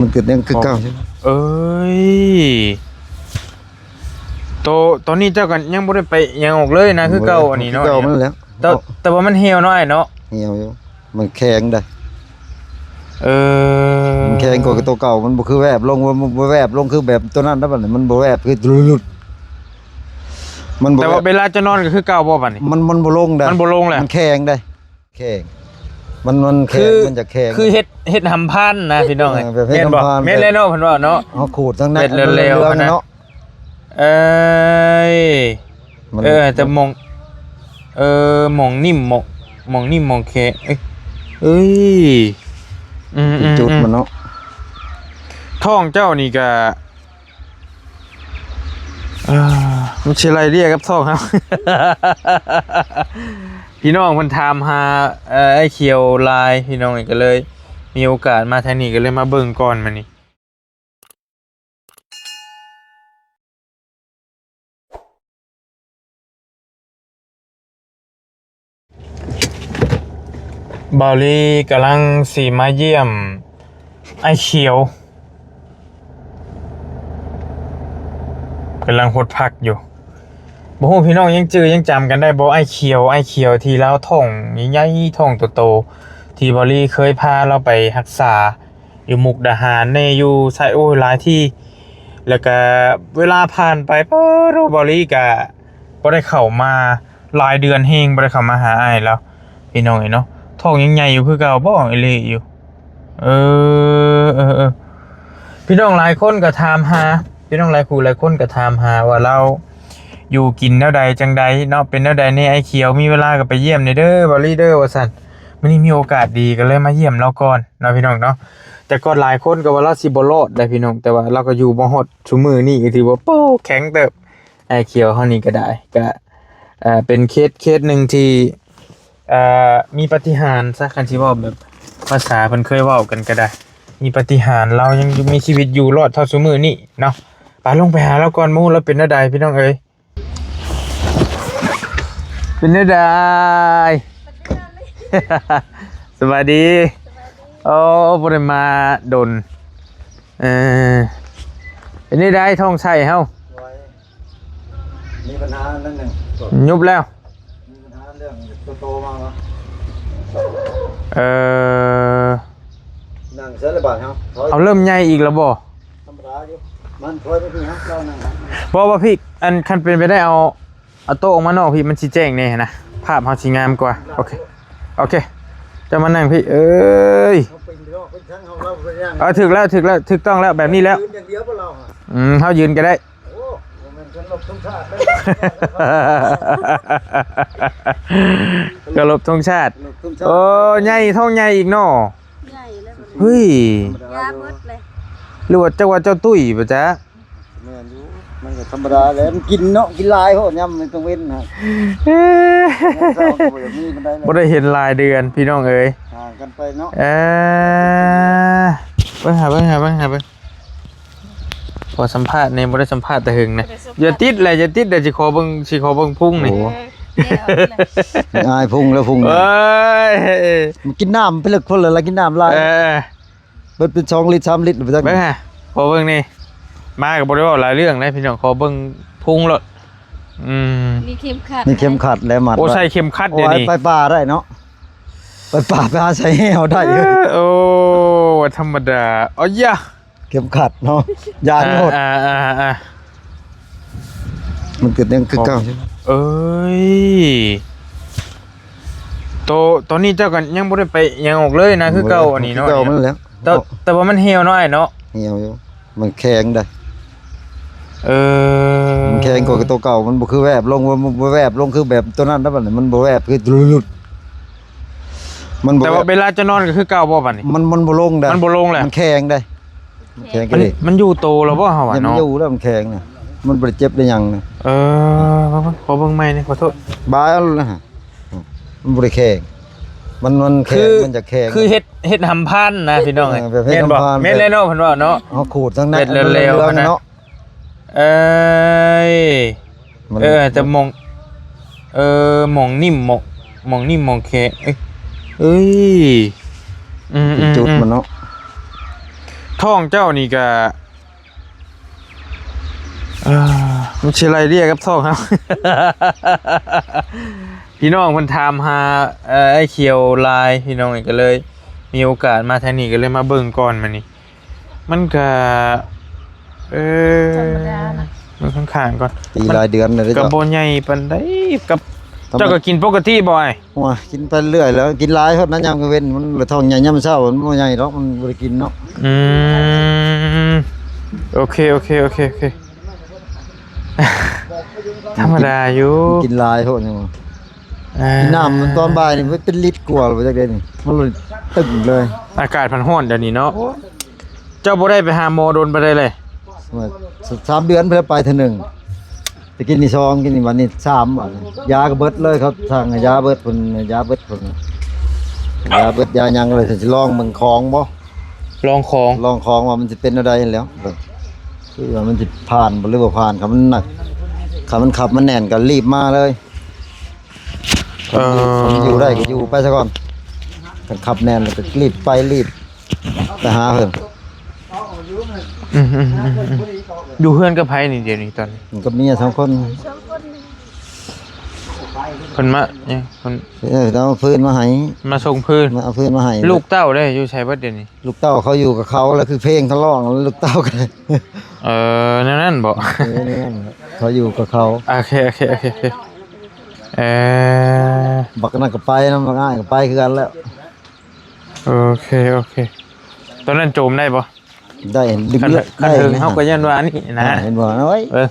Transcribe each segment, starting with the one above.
ມັນກໍຍັງຄືເກົ່າ. ເອີຍ ໂຕ ຕອນນີ້ເຈົ້າກໍຍັງບໍ່ໄດ້ໄປຫຍັງອອກເລີຍນະ ຄືເກົ່າອັນນີ້ເນາະ ຄືເກົ່ານັ້ນແຫຼະ. ແຕ່ ແຕ່ວ່າມັນຫ່ຽວເນາະອ້າຍເນາະ. ຫ່ຽວຢູ່ ມັນແຂງໄດ໋. ເອີ ມັນແຂງກວ່າໂຕເກົ່າ ມັນບໍ່ຄືແວບລົງ ມັນບໍ່ແວບລົງຄືແບບໂຕນັ້ນນະ. ບັດນີ້ມັນບໍ່ແວບ ຄືຫຼຸດ ມັນບໍ່ ແຕ່ວ່າເວລາຈະນອນກໍຄືເກົ່າບໍ່ບັດນີ້? ມັນ ມັນບໍ່ລົງໄດ໋. ມັນບໍ່ລົງແຫຼະ ມັນແຂງໄດ໋. ແຂງ ມັນ ມັນແຂງ ຄື ມັນຈະແຂງ ຄືເຮັດ ເຮັດຫຳພານນະພີ່ນ້ອງ. ເອີ ແບບເຮັດຫຳພານ ແມ່ນແຫຼະເນາະ ເພິ່ນວ່າເນາະ ເຮົາຂູດທາງໃນ ເຮັດແລ້ວໆ ມັນເຫຼືອງຫັ້ນນະເນາະ. ເອີຍ ມັນ ເອີ ແຕ່ໝ່ອງ ເອີ ໝ່ອງນີ້ ໝ່ອງ ໝ່ອງນີ້ ໝ່ອງແຂງ ເອີຍ ເອີຍ ອືມ ເປັນຈຸດ ອືມ ມັນເນາະ. ທ້ອງເຈົ້ານີ້ກະ ເອີ ມັນຊິໄລ່ເລຍກັບທ້ອງເຮົາ. ພີ່ນ້ອງເພິ່ນຖາມຫາ ເອີ ອ້າຍຂຽວຫຼາຍ ພີ່ນ້ອງ ກໍເລີຍມີໂອກາດມາທາງນີ້ ກໍເລີຍມາເບິ່ງກ່ອນມື້ນີ້. ບ່າວລີກຳລັງຊິມາຢ້ຽມອ້າຍຂຽວ ກຳລັງຫົດຜັກຢູ່. ບໍ່ຮູ້ພີ່ນ້ອງຍັງຈື່ຍັງຈຳກັນໄດ້ບໍ່ ອ້າຍຂຽວ ອ້າຍຂຽວທີ່ລາວທ້ອງໃຫຍ່ໆ ທ້ອງໂຕໆ ທີ່ບ່າວລີເຄີຍພາລາວໄປຮັກສາ ຢູ່ມຸກດາຫານແດ່ ຢູ່ໃສ ໂອ້ຍ ຫຼາຍທີ່. ແລ້ວກະເວລາຜ່ານໄປ ປາໂທ ບ່າວລີກະບໍ່ໄດ້ເຂົ້າມາຫຼາຍເດືອນແຮງ ບໍ່ໄດ້ເຂົ້າມາຫາອ້າຍລາວ ພີ່ນ້ອງເອີຍເນາະ. ທ້ອງຍັງໃຫຍ່ຢູ່ຄືເກົ່າບໍ່ ອີ່ຫຼີຢູ່. ເອີ ເອີ ເອີ ພີ່ນ້ອງຫຼາຍຄົນກໍຖາມຫາ ພີ່ນ້ອງຫຼາຍຜູ້ຫຼາຍຄົນກໍຖາມຫາວ່າລາວຢູ່ກິນແນວໃດຈັ່ງໃດເນາະ ເປັນແນວໃດແດ່ ອ້າຍຂຽວ ມີເວລາກໍໄປຢ້ຽມແດ່ເດີ ບ່າວລີເດີ ວ່າຊັ້ນ. ມື້ນີ້ມີໂອກາດດີກໍເລີຍມາຢ້ຽມລາວກ່ອນເນາະ ພີ່ນ້ອງເນາະ. ແຕ່ກ່ອນຫຼາຍຄົນກໍວ່າລາວຊິບໍ່ລອດໄດ໋ພີ່ນ້ອງ ແຕ່ວ່າລາວກໍຢູ່ມາຮອດຊຸມື້ນີ້ ກໍຖືວ່າ ໂອ້ ແຂງເຕີບ ອ້າຍຂຽວເຮົານີ້ກໍໄດ້. ກໍ ເອີ ເປັນເຄສ ເຄສໜຶ່ງທີ່ ເອີ ມີປາຕິຫານຊະ ຄັນຊິເວົ້າແບບພາສາເພິ່ນເຄີຍເວົ້າກັນກໍໄດ້ ມີປາຕິຫານ ລາວຍັງມີຊີວິດຢູ່ລອດເທົ່າຊຸມື້ນີ້ເນາະ. ໄປ ລົງໄປຫາລາວກ່ອນ ບໍ່ຮູ້ລາວເປັນແນວໃດ ພີ່ນ້ອງເອີຍ. ເປັນແນວໃດ? ສະບາຍດີ. ໂອ້ ບໍ່ໄດ້ມາດົນ. ເອີ ເປັນແນວໃດທ້ອງໄສ້ເຮົາ? ໂດຍ ມີບັນຫາໜ້ອຍໜຶ່ງ. ຍຸບແລ້ວ? ມີບັນຫາເລື່ອງໂຕໆມາເນາະ. ເອີ ນັ່ງໃສລະບາດເຮົາ? ເອົາ ເລີ່ມໃຫຍ່ອີກແລ້ວບໍ່? ທຳມະດາຢູ່ ມັນຖອຍໄປພີ້ຮະ ລາວນັ່ງຮະ. ບໍ່ ບໍ່ ພີ່ ອັນ ຄັນເປັນໄປໄດ້ ເອົາ ເອົາໂຕະອອກມານອກພີ້ ມັນຊິແຈ້ງແດ່ນະ ພາບເຮົາຊິງາມກວ່າ. ໂອເຄ ໂອເຄ ເຈົ້າມານັ່ງພີ້. ເອີຍ ເຮົາເປັນນອກເປັນທາງເຮົາ ເຮົາເປັນຫຍັງ? ເອີ ຖືກແລ້ວ ຖືກແລ້ວ ຖືກຕ້ອງແລ້ວ ແບບນີ້ແລ້ວ. ຢືນຢ່າງດຽວບໍ່ລາວຫະ? ອືມ ເຮົາຢືນກໍໄດ້. ໂອ້ ບໍ່ແມ່ນເຄົາລົບທົງຊາດເດ້. ເຄົາລົບທົງຊາດ ເຄົາລົບທົງຊາດ. ໂອ້ ໃຫຍ່ ທ້ອງໃຫຍ່ອີກເນາະ. ໃຫຍ່ແລ້ວ ເຮີ້ຍ ທຳມະດາ ຢາເບິດເລີຍ. ຫຼືວ່າເຈົ້າວ່າເຈົ້າຕຸ້ຍບໍ່ຈັກ? ແມ່ນຢູ່ ມັນກໍທຳມະດາແຫຼະ ມັນກິນເນາະ ກິນຫຼາຍໂພດ ຍາມກາງເວັນນະ. ເອີ ຍາມເຊົ້າກໍບໍ່ໄດ້ມີປານໃດແຫຼະ ບໍ່ໄດ້ເຫັນຫຼາຍເດືອນ ພີ່ນ້ອງເອີຍ ຫ່າງກັນໄປເນາະ. ເອີ ເບິ່ງຫາ ເບິ່ງຫາ ເບິ່ງຫາ ເບິ່ງ ຂໍສຳພາດແດ່ ບໍ່ໄດ້ສຳພາດແຕ່ຫຶງນະ. ບໍ່ໄດ້ສຳພາດ ຢ່າຕິດແຫຼະ ຢ່າຕິດແຫຼະ ຊິຂໍເບິ່ງ ຊິຂໍເບິ່ງພຸງນີ້. ໂອ້ ເອີ ແນວນັ້ນແຫຼະ ອາຍພຸງແລ້ວ ພຸງ. ເອີຍ ກິນນ້ຳໄປເລິກພຸ້ນແຫຼະ ລະກິນນ້ຳຫຼາຍ. ເອີ ເບິດເປັນສອງລິດສາມລິດໄປຈັກ. ເບິ່ງຫາ ຂໍເບິ່ງນີ້ ມາກໍບໍ່ໄດ້ເວົ້າຫຼາຍເລື່ອງໃດພີ່ນ້ອງ ຂໍເບິ່ງພຸງໂລດ. ອືມ ມີເຂັມຂັດ ມີເຂັມຂັດແລະມັດ. ໂອ້ ໃສ່ເຂັມຂັດ ໂອ້ ດຽວນີ້ ໄປປ່າໄດ້ເນາະ ໄປປ່າໄປຫາໃສ່ແຮ້ວໄດ້. ເອີ ໂອ້ ບໍ່ທຳມະດາ. ເອີຍ ເຂັມຂັດເນາະ ຢາງໂຫດ. ອ່າໆໆໆ ມັນກໍຍັງຄືເກົ່າ. ເອີຍ ໂຕ ຕອນນີ້ເຈົ້າກໍຍັງບໍ່ໄດ້ໄປຫຍັງອອກເລີຍນະ ຄືເກົ່າອັນນີ້ເນາະ ຄືເກົ່ານັ້ນແຫຼະ. ແຕ່ ແຕ່ວ່າມັນຫ່ຽວເນາະອ້າຍເນາະ. ຫ່ຽວຢູ່ ມັນແຂງໄດ໋. ເອີ ມັນແຂງກວ່າໂຕເກົ່າ ມັນບໍ່ຄືແວບລົງ ມັນບໍ່ແວບລົງຄືແບບໂຕນັ້ນນະ. ບັດນີ້ມັນບໍ່ແວບ ຄືຫຼຸດ ມັນບໍ່. ແຕ່ວ່າເວລາຈະນອນກໍຄືເກົ່າບໍ່ບັດນີ້? ມັນ ມັນບໍ່ລົງໄດ໋. ມັນບໍ່ລົງແຫຼະ ມັນແຂງໄດ໋. ມັນແຂງ ມັນ ກະເດະ ມັນຢູ່ໂຕແລ້ວບໍ່ເຮົາວ່າເນາະ? ມັນຢູ່ແລ້ວ ມັນແຂງນະ ມັນບໍ່ໄດ້ເຈັບໄດ້ຫຍັງນະ. ເອີ ຂໍເບິ່ງໃໝ່ນີ້ ຂໍໂທດ. ບາຍເອົາໂລດນະ ມັນບໍ່ໄດ້ແຂງ ມັນ ມັນແຂງ ຄື ມັນຈະແຂງ ຄືເຮັດ ເຮັດຫຳພານນະພີ່ນ້ອງເອີຍ. ເອີ ແບບເຮັດຫຳພານ ແມ່ນບໍ່? ແມ່ນແຫຼະເນາະ ເພິ່ນວ່າເນາະ ເຮົາຂູດທາງໃນ ເຮັດແລ້ວໆ ມັນເຫຼືອງຫັ້ນນະ ເນາະ. ເອີຍ ມັນ ເອີ ແຕ່ໝ່ອງ ເອີ ໝ່ອງນີ້ ໝ່ອງ ໝ່ອງນີ້ ໝ່ອງແຂງ ເອີຍ ເອີຍ ອືມ ເປັນຈຸດ ອືມ ມັນເນາະ. ທ້ອງເຈົ້ານີ້ກະ ເອີ ມັນຊິໄລ່ເລຍກັບທ້ອງເຮົາ. ພີ່ນ້ອງເພິ່ນຖາມຫາ ເອີ ອ້າຍຂຽວຫຼາຍ ພີ່ນ້ອງ ກໍເລີຍມີໂອກາດມາທາງນີ້ ກໍເລີຍມາເບິ່ງກ່ອນມື້ນີ້. ມັນກະ ເອີ ທຳມະດານະ ເບິ່ງຂ້າງໆກ່ອນ. ປີ ມັນ ຫຼາຍເດືອນແລ້ວເດ້ ກໍ ເຈົ້າ ບໍ່ໃຫຍ່ປານໃດ. ກັບ ທຳມະ ເຈົ້າກໍກິນປົກກະຕິບໍ່ອ້າຍ? ໂອ້ຍ ກິນໄປເລື້ອຍແລ້ວ ກິນຫຼາຍໂພດນະ ຍາມກາງເວັນ ມັນລະທ້ອງໃຫຍ່ ຍາມເຊົ້າມັນບໍ່ໃຫຍ່ດອກ ມັນບໍ່ໄດ້ກິນເນາະ. ອືມ ໂອເຄ ໂອເຄ ໂອເຄ ໂອເຄ ທຳມະດາຢູ່ ກິນຫຼາຍໂພດ. ເອີ ກິນນ້ຳຕອນບ່າຍນີ້ເປັນລິດກວ່າແລ້ວ ບໍ່ຈັກເດ້ນີ້ ມັນເລີຍຕຶງເລີຍ. ອາກາດພັນຮ້ອນດຽວນີ້ເນາະ. ໂອ້ຍ ເຈົ້າບໍ່ໄດ້ໄປຫາໝໍດົນປານໃດເລີຍ? ສາມເດືອນເພິ່ນໄປເທື່ອໜຶ່ງ ໄປກິນນີ້ສອງ ກິນນີ້ ບັດນີ້ສາມ ບັດນີ້ຢາກໍເບິດເລີຍ. ເຂົາສັ່ງໃຫ້ຢາເບິດ ເພິ່ນໃຫ້ຢາເບິດ ເພິ່ນຢາເບິດ ຢາຫຍັງເລີຍ. ຊິລອງເບິ່ງຂອງບໍ່? ລອງຂອງ ລອງຂອງວ່າມັນຊິເປັນແນວໃດຫັ້ນແຫຼ້ວ ຄືວ່າມັນຊິຜ່ານບໍ່ ຫຼືບໍ່ຜ່ານ. ຄັນມັນໜັກ ຄັນມັນຂັບມັນແໜ້ນກໍລີບມາເລີຍ. ເອີ ຄັນມັນຢູ່ໄດ້ກໍຢູ່ໄປຊະກ່ອນ ຄັນຂັບແໜ້ນແລ້ວກໍລີບໄປ ລີບ ໄປຫາເພິ່ນ. ອືມໆໆໆ ຢູ່ເຮືອນກັບໃຜນີ້ດຽວນີ້ຕອນນີ້? ກັບເມຍສອງຄົນ. ສອງຄົນ. ເພິ່ນມາຫຍັງ? ເພິ່ນ ເອີ ເອົາຟືນມາໃຫ້ ມາສົ່ງຟືນ ມາເອົາຟືນມາໃຫ້. ລູກເຕົ້າເດ້ ຢູ່ໃສເບິດດຽວນີ້? ລູກເຕົ້າເຂົາຢູ່ກັບເຂົາແລ້ວ ຄືເພງເຂົາຮ້ອງ ລູກເຕົ້າກໍໄດ້. ເອີ ແນວນັ້ນບໍ? ເອີ ແນວນັ້ນ ເຂົາຢູ່ກັບເຂົາ. ໂອເຄ ໂອເຄ ໂອເຄ ໂອເຄ. ເອີ ບັກນັ້ນກໍໄປນຳ ບັກອ້າຍກໍໄປຄືກັນແລ້ວ. ໂອເຄ ໂອເຄ. ຕອນນັ້ນໂຈມໄດ້ບໍ່? ໄດ້ ດຶງ ຄັນ ເລືອກ ຄັນເຖິງ ໄດ້ນະ ເຮົາກໍຢ້ານວ່າອັນນີ້ນະ ອ່າ ເຫັນບໍ່? ໂອ້ຍ ເອີ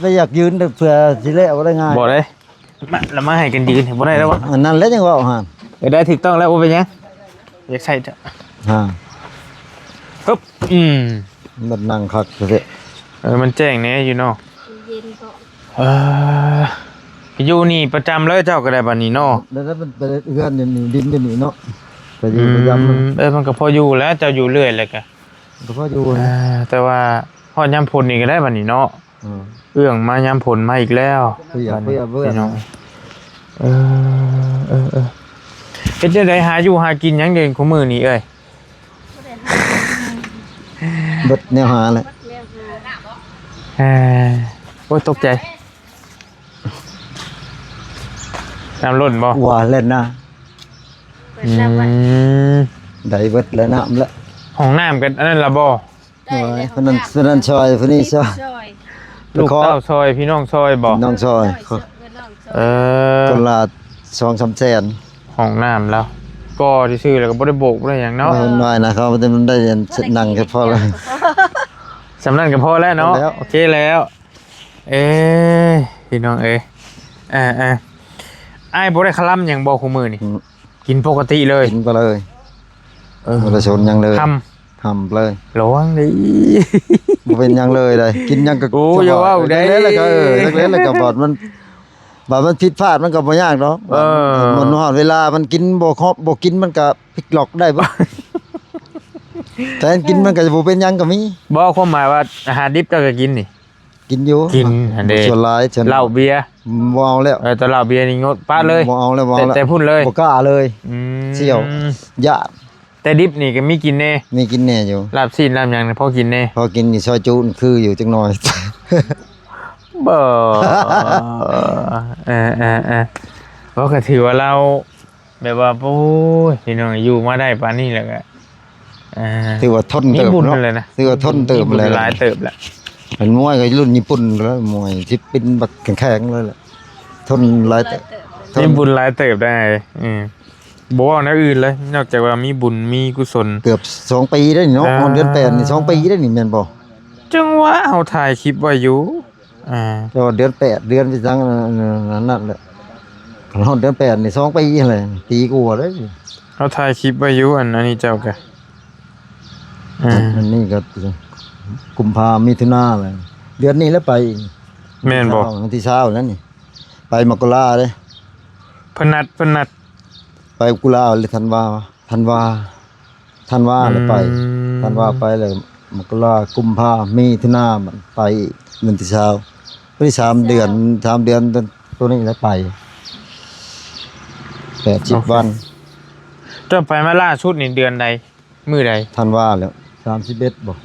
ໄປຢາກຢືນເພື່ອຊິແລ້ວບໍ່ໄດ້ງ່າຍ ບໍ່ໄດ້. ມາ ລະມາໃຫ້ກັນຢືນ ບໍ່ໄດ້ແລ້ວວະ. ອັນນັ້ນແຫຼະ ຍັງເວົ້າຫັ້ນ. ເອີ ໄດ້ ຖືກຕ້ອງແລ້ວ ບໍ່ເປັນຫຍັງ. ຢາກໃສ່ ອ່າ ຮຶບ ອືມ ມັນນັ່ງຄັກແທ້. ເອີ ມັນແຈ້ງແດ່ຢູ່ເນາະ ເຢັນເນາະ. ເອີ ຢູ່ນີ້ປະຈຳເລີຍເຈົ້າກໍໄດ້ບັດນີ້ເນາະ. ແລ້ວມັນໄປເຮືອນຢູ່ນີ້ ດິນຢູ່ນີ້ເນາະ ໄປຢູ່ປະຈຳ. ອືມ ເອີ ມັນກໍພໍຢູ່ແຫຼະ ເຈົ້າຢູ່ເລື້ອຍແລ້ວກໍ ກໍພໍຢູ່. ເອີ ແຕ່ວ່າຮອດຍາມຝົນນີ້ກໍໄດ້ບັດນີ້ເນາະ. ອືມ ເອື້ອງມາຍາມຝົນມາອີກແລ້ວ ເພື່ອ ບາດນີ້ ເພື່ອ ເພື່ອ ພີ່ນ້ອງ. ເອີ ເອີ ເອີ ເຮັດຈັ່ງໃດຫາຢູ່ຫາກິນຫຍັງເດ ຄູ່ມື້ນີ້ເອີຍ? ເບິດແນວຫາແຫຼະ. ເອີ ໂອ້ຍ ຕົກໃຈ ນ້ຳລົ້ນບໍ່? ວ່າແລ່ນນະ. ອືມ ໄດ້ເບິດແລ້ວ ນ້ຳແລ້ວ. ຫ້ອງນ້ຳກັນອັນນັ້ນລະບໍ່? ໂອ້ຍ ຜູ້ນັ້ນ ຜູ້ນັ້ນຊ່ອຍ ຜູ້ນີ້ຊ່ອຍ ລູກເຕົ້າຊ່ອຍ ພີ່ນ້ອງຊ່ອຍບໍ່? ພີ່ນ້ອງຊ່ອຍ ເອີ ຄົນລະສອງສາມແສນ. ຫ້ອງນ້ຳແລ້ວ ກໍຊື່ໆ ແລ້ວກໍບໍ່ໄດ້ໂບກບໍ່ໄດ້ຫຍັງເນາະ. ເອີ ນ້ອຍນະ ເຂົາໄດ້ ໄດ້ນັ່ງກໍພໍແລ້ວ ສ່ຳນັ້ນກໍພໍແລ້ວເນາະ. ພໍແລ້ວ ໂອເຄແລ້ວ. ເອີ ພີ່ນ້ອງເອີຍ ເອີ ເອີ ອ້າຍບໍ່ໄດ້ຄະລຳຫຍັງບໍ່ຄູ່ມື້ນີ້? ອືມ ກິນປົກກະຕິເລີຍ ກິນໄປເລີຍ. ເອີ ບໍ່ໄດ້ສົນຫຍັງເລີຍ ຫ້ຳ ຫ້ຳເລີຍ ລະວັງເດີ ບໍ່ເປັນຫຍັງເລີຍໃດ. ກິນຫຍັງກໍ ໂອ້ ຢ່າເວົ້າໄດ໋ ແລ້ວກໍ ເອີ ແລ້ວກໍບາດມັນ ບາດມັນຜິດພາດມັນກໍບໍ່ຍາກດອກ. ເອີ ມັນຮອດເວລາມັນກິນບໍ່ຄອບ ບໍ່ກິນມັນກໍພິກລັອກໄດ້ບໍ່? ແຕ່ກິນມັນກໍບໍ່ເປັນຫຍັງກໍມີ. ບໍ່ ຄວາມໝາຍວ່າອາຫານດິບເຈົ້າກໍກິນນີ້? ກິນຢູ່ ກິນຫັ້ນເດ ສ່ວນຫຼາຍ ສ່ວນ ເຫຼົ້າເບຍ ບໍ່ເອົາແລ້ວ. ເອີ ແຕ່ເຫຼົ້າເບຍນີ້ງົດ ປະເລີຍ ບໍ່ເອົາແລ້ວ ບໍ່ເອົາແລ້ວ ແຕ່ພຸ້ນເລີຍ ບໍ່ກ້າເລີຍ. ອືມ ສ່ຽວ ຢ້ານ. ແຕ່ດິບນີ້ກໍມີກິນແດ່ ມີກິນແດ່ຢູ່ ລາບຊີ້ນລາບຫຍັງນີ້ພໍກິນແດ່ ພໍກິນຢູ່. ຊອຍຈຸນີ້ຄືຢູ່ຈັກໜ່ອຍ ບໍ່ ເອີໆໆ ເວົ້າກໍຖືວ່າລາວ ແບບວ່າ ໂອ້ຍ ພີ່ນ້ອງ ຢູ່ມາໄດ້ປານນີ້ແລ້ວກໍ ເອີ ຖືວ່າທົນເຕີບເນາະ ມີບຸນແລ້ວນະ ຖືວ່າທົນເຕີບແລ້ວ ມີບຸນຫຼາຍເຕີບແລ້ວ. ເປັນມວຍກໍລຸ້ນຍີ່ປຸ່ນແລ້ວ ມວຍທີ່ເປັນບັກແຂງໆເລີຍແຫຼະ ທົນຫຼາຍເຕີບ ມີບຸນຫຼາຍເຕີບໄດ໋. ອືມ ບໍ່ເວົ້າແນວອື່ນເລີຍ ນອກຈາກວ່າມີບຸນມີກຸສົນ. ເກືອບສອງປີໄດ້ນີ້ເນາະ ອ່າ ຮອດເດືອນແປດນີ້ສອງປີໄດ້ນີ້ ແມ່ນບໍ່? ຈັ່ງຫວະ ເຮົາຖ່າຍຄລິບໄວ້ຢູ່. ອ່າ ແຕ່ວ່າເດືອນແປດ ເດືອນໄປທາງນັ້ນແຫຼະ ຄັນຮອດເດືອນແປດນີ້ສອງປີຫັ້ນແຫຼະ ປີກວ່າເດ້. ເຮົາຖ່າຍຄລິບໄວ້ຢູ່ ອັນ ອັນນີ້ເຈົ້າກະ ອ່າ ອັນນີ້ກໍກຸມພາ ມິຖຸນາແຫຼະ ເດືອນນີ້ແຫຼະໄປອີກ. ແມ່ນບໍ່? ວັນທີຊາວແລ້ວນີ້ ໄປມະກະລາເດ້. ເພິ່ນນັດ ເພິ່ນນັດ ໄປມະກະລາ ຫຼື ທັນວາ ທັນວາ ທັນວາແລ້ວໄປ ອືມ ທັນວາໄປແລ້ວ ມະກະລາ ກຸມພາ ມິຖຸນາ ໄປວັນທີຊາວ ໄປສາມເດືອນ ສາມເດືອນ ໂຕນີ້ແລ້ວໄປ ແປດສິບ ໂອເຄ ວັນ. ເຈົ້າໄປມາລ່າສຸດນີ້ເດືອນໃດ? ມື້ໃດ? ທັນວາແລ້ວ ສາມສິບເອັດບໍ່?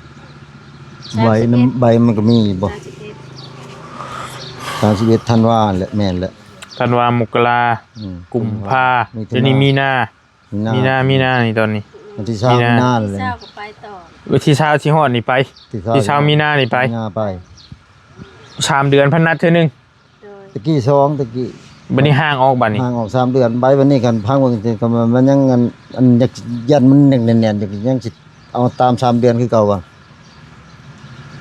ສາມສິບເອັດ ໃບນຳ ໃບມັນກໍມີບໍ່? ສາມສິບເອັດ ສາມສິບເອັດທັນວາແຫຼະ ແມ່ນແຫຼະ ທັນວາ ມົກກະລາ ອືມ ກຸມພາ ມີຖຸນາ ດຽວນີ້ມີນາ ມີນາ ມີນາ ມີນານີ້ຕອນນີ້ ວັນທີຊາວມີນາ ມີນາແຫຼະ ວັນທີຊາວກໍໄປຕໍ່ ວັນທີຊາວຊິຮອດນີ້ໄປ ວັນທີຊາວມີນານີ້ໄປ ມີນາໄປ ສາມເດືອນພັນນັດເທື່ອໜຶ່ງ ໂດຍ ຕະກີ້ສອງ ຕະກີ້ ບັດນີ້ຫ່າງອອກ ບັດນີ້ຫ່າງອອກສາມເດືອນໄປ ບັດນີ້ຄັນພັງເບິ່ງ ມັນຍັງ ອັນ ອັນ ຍັງ ຢ້ານມັນຍັງແໜ້ນໆຢູ່ ຍັງຊິເອົາຕາມສາມເດືອນຄືເກົ່າວ່າ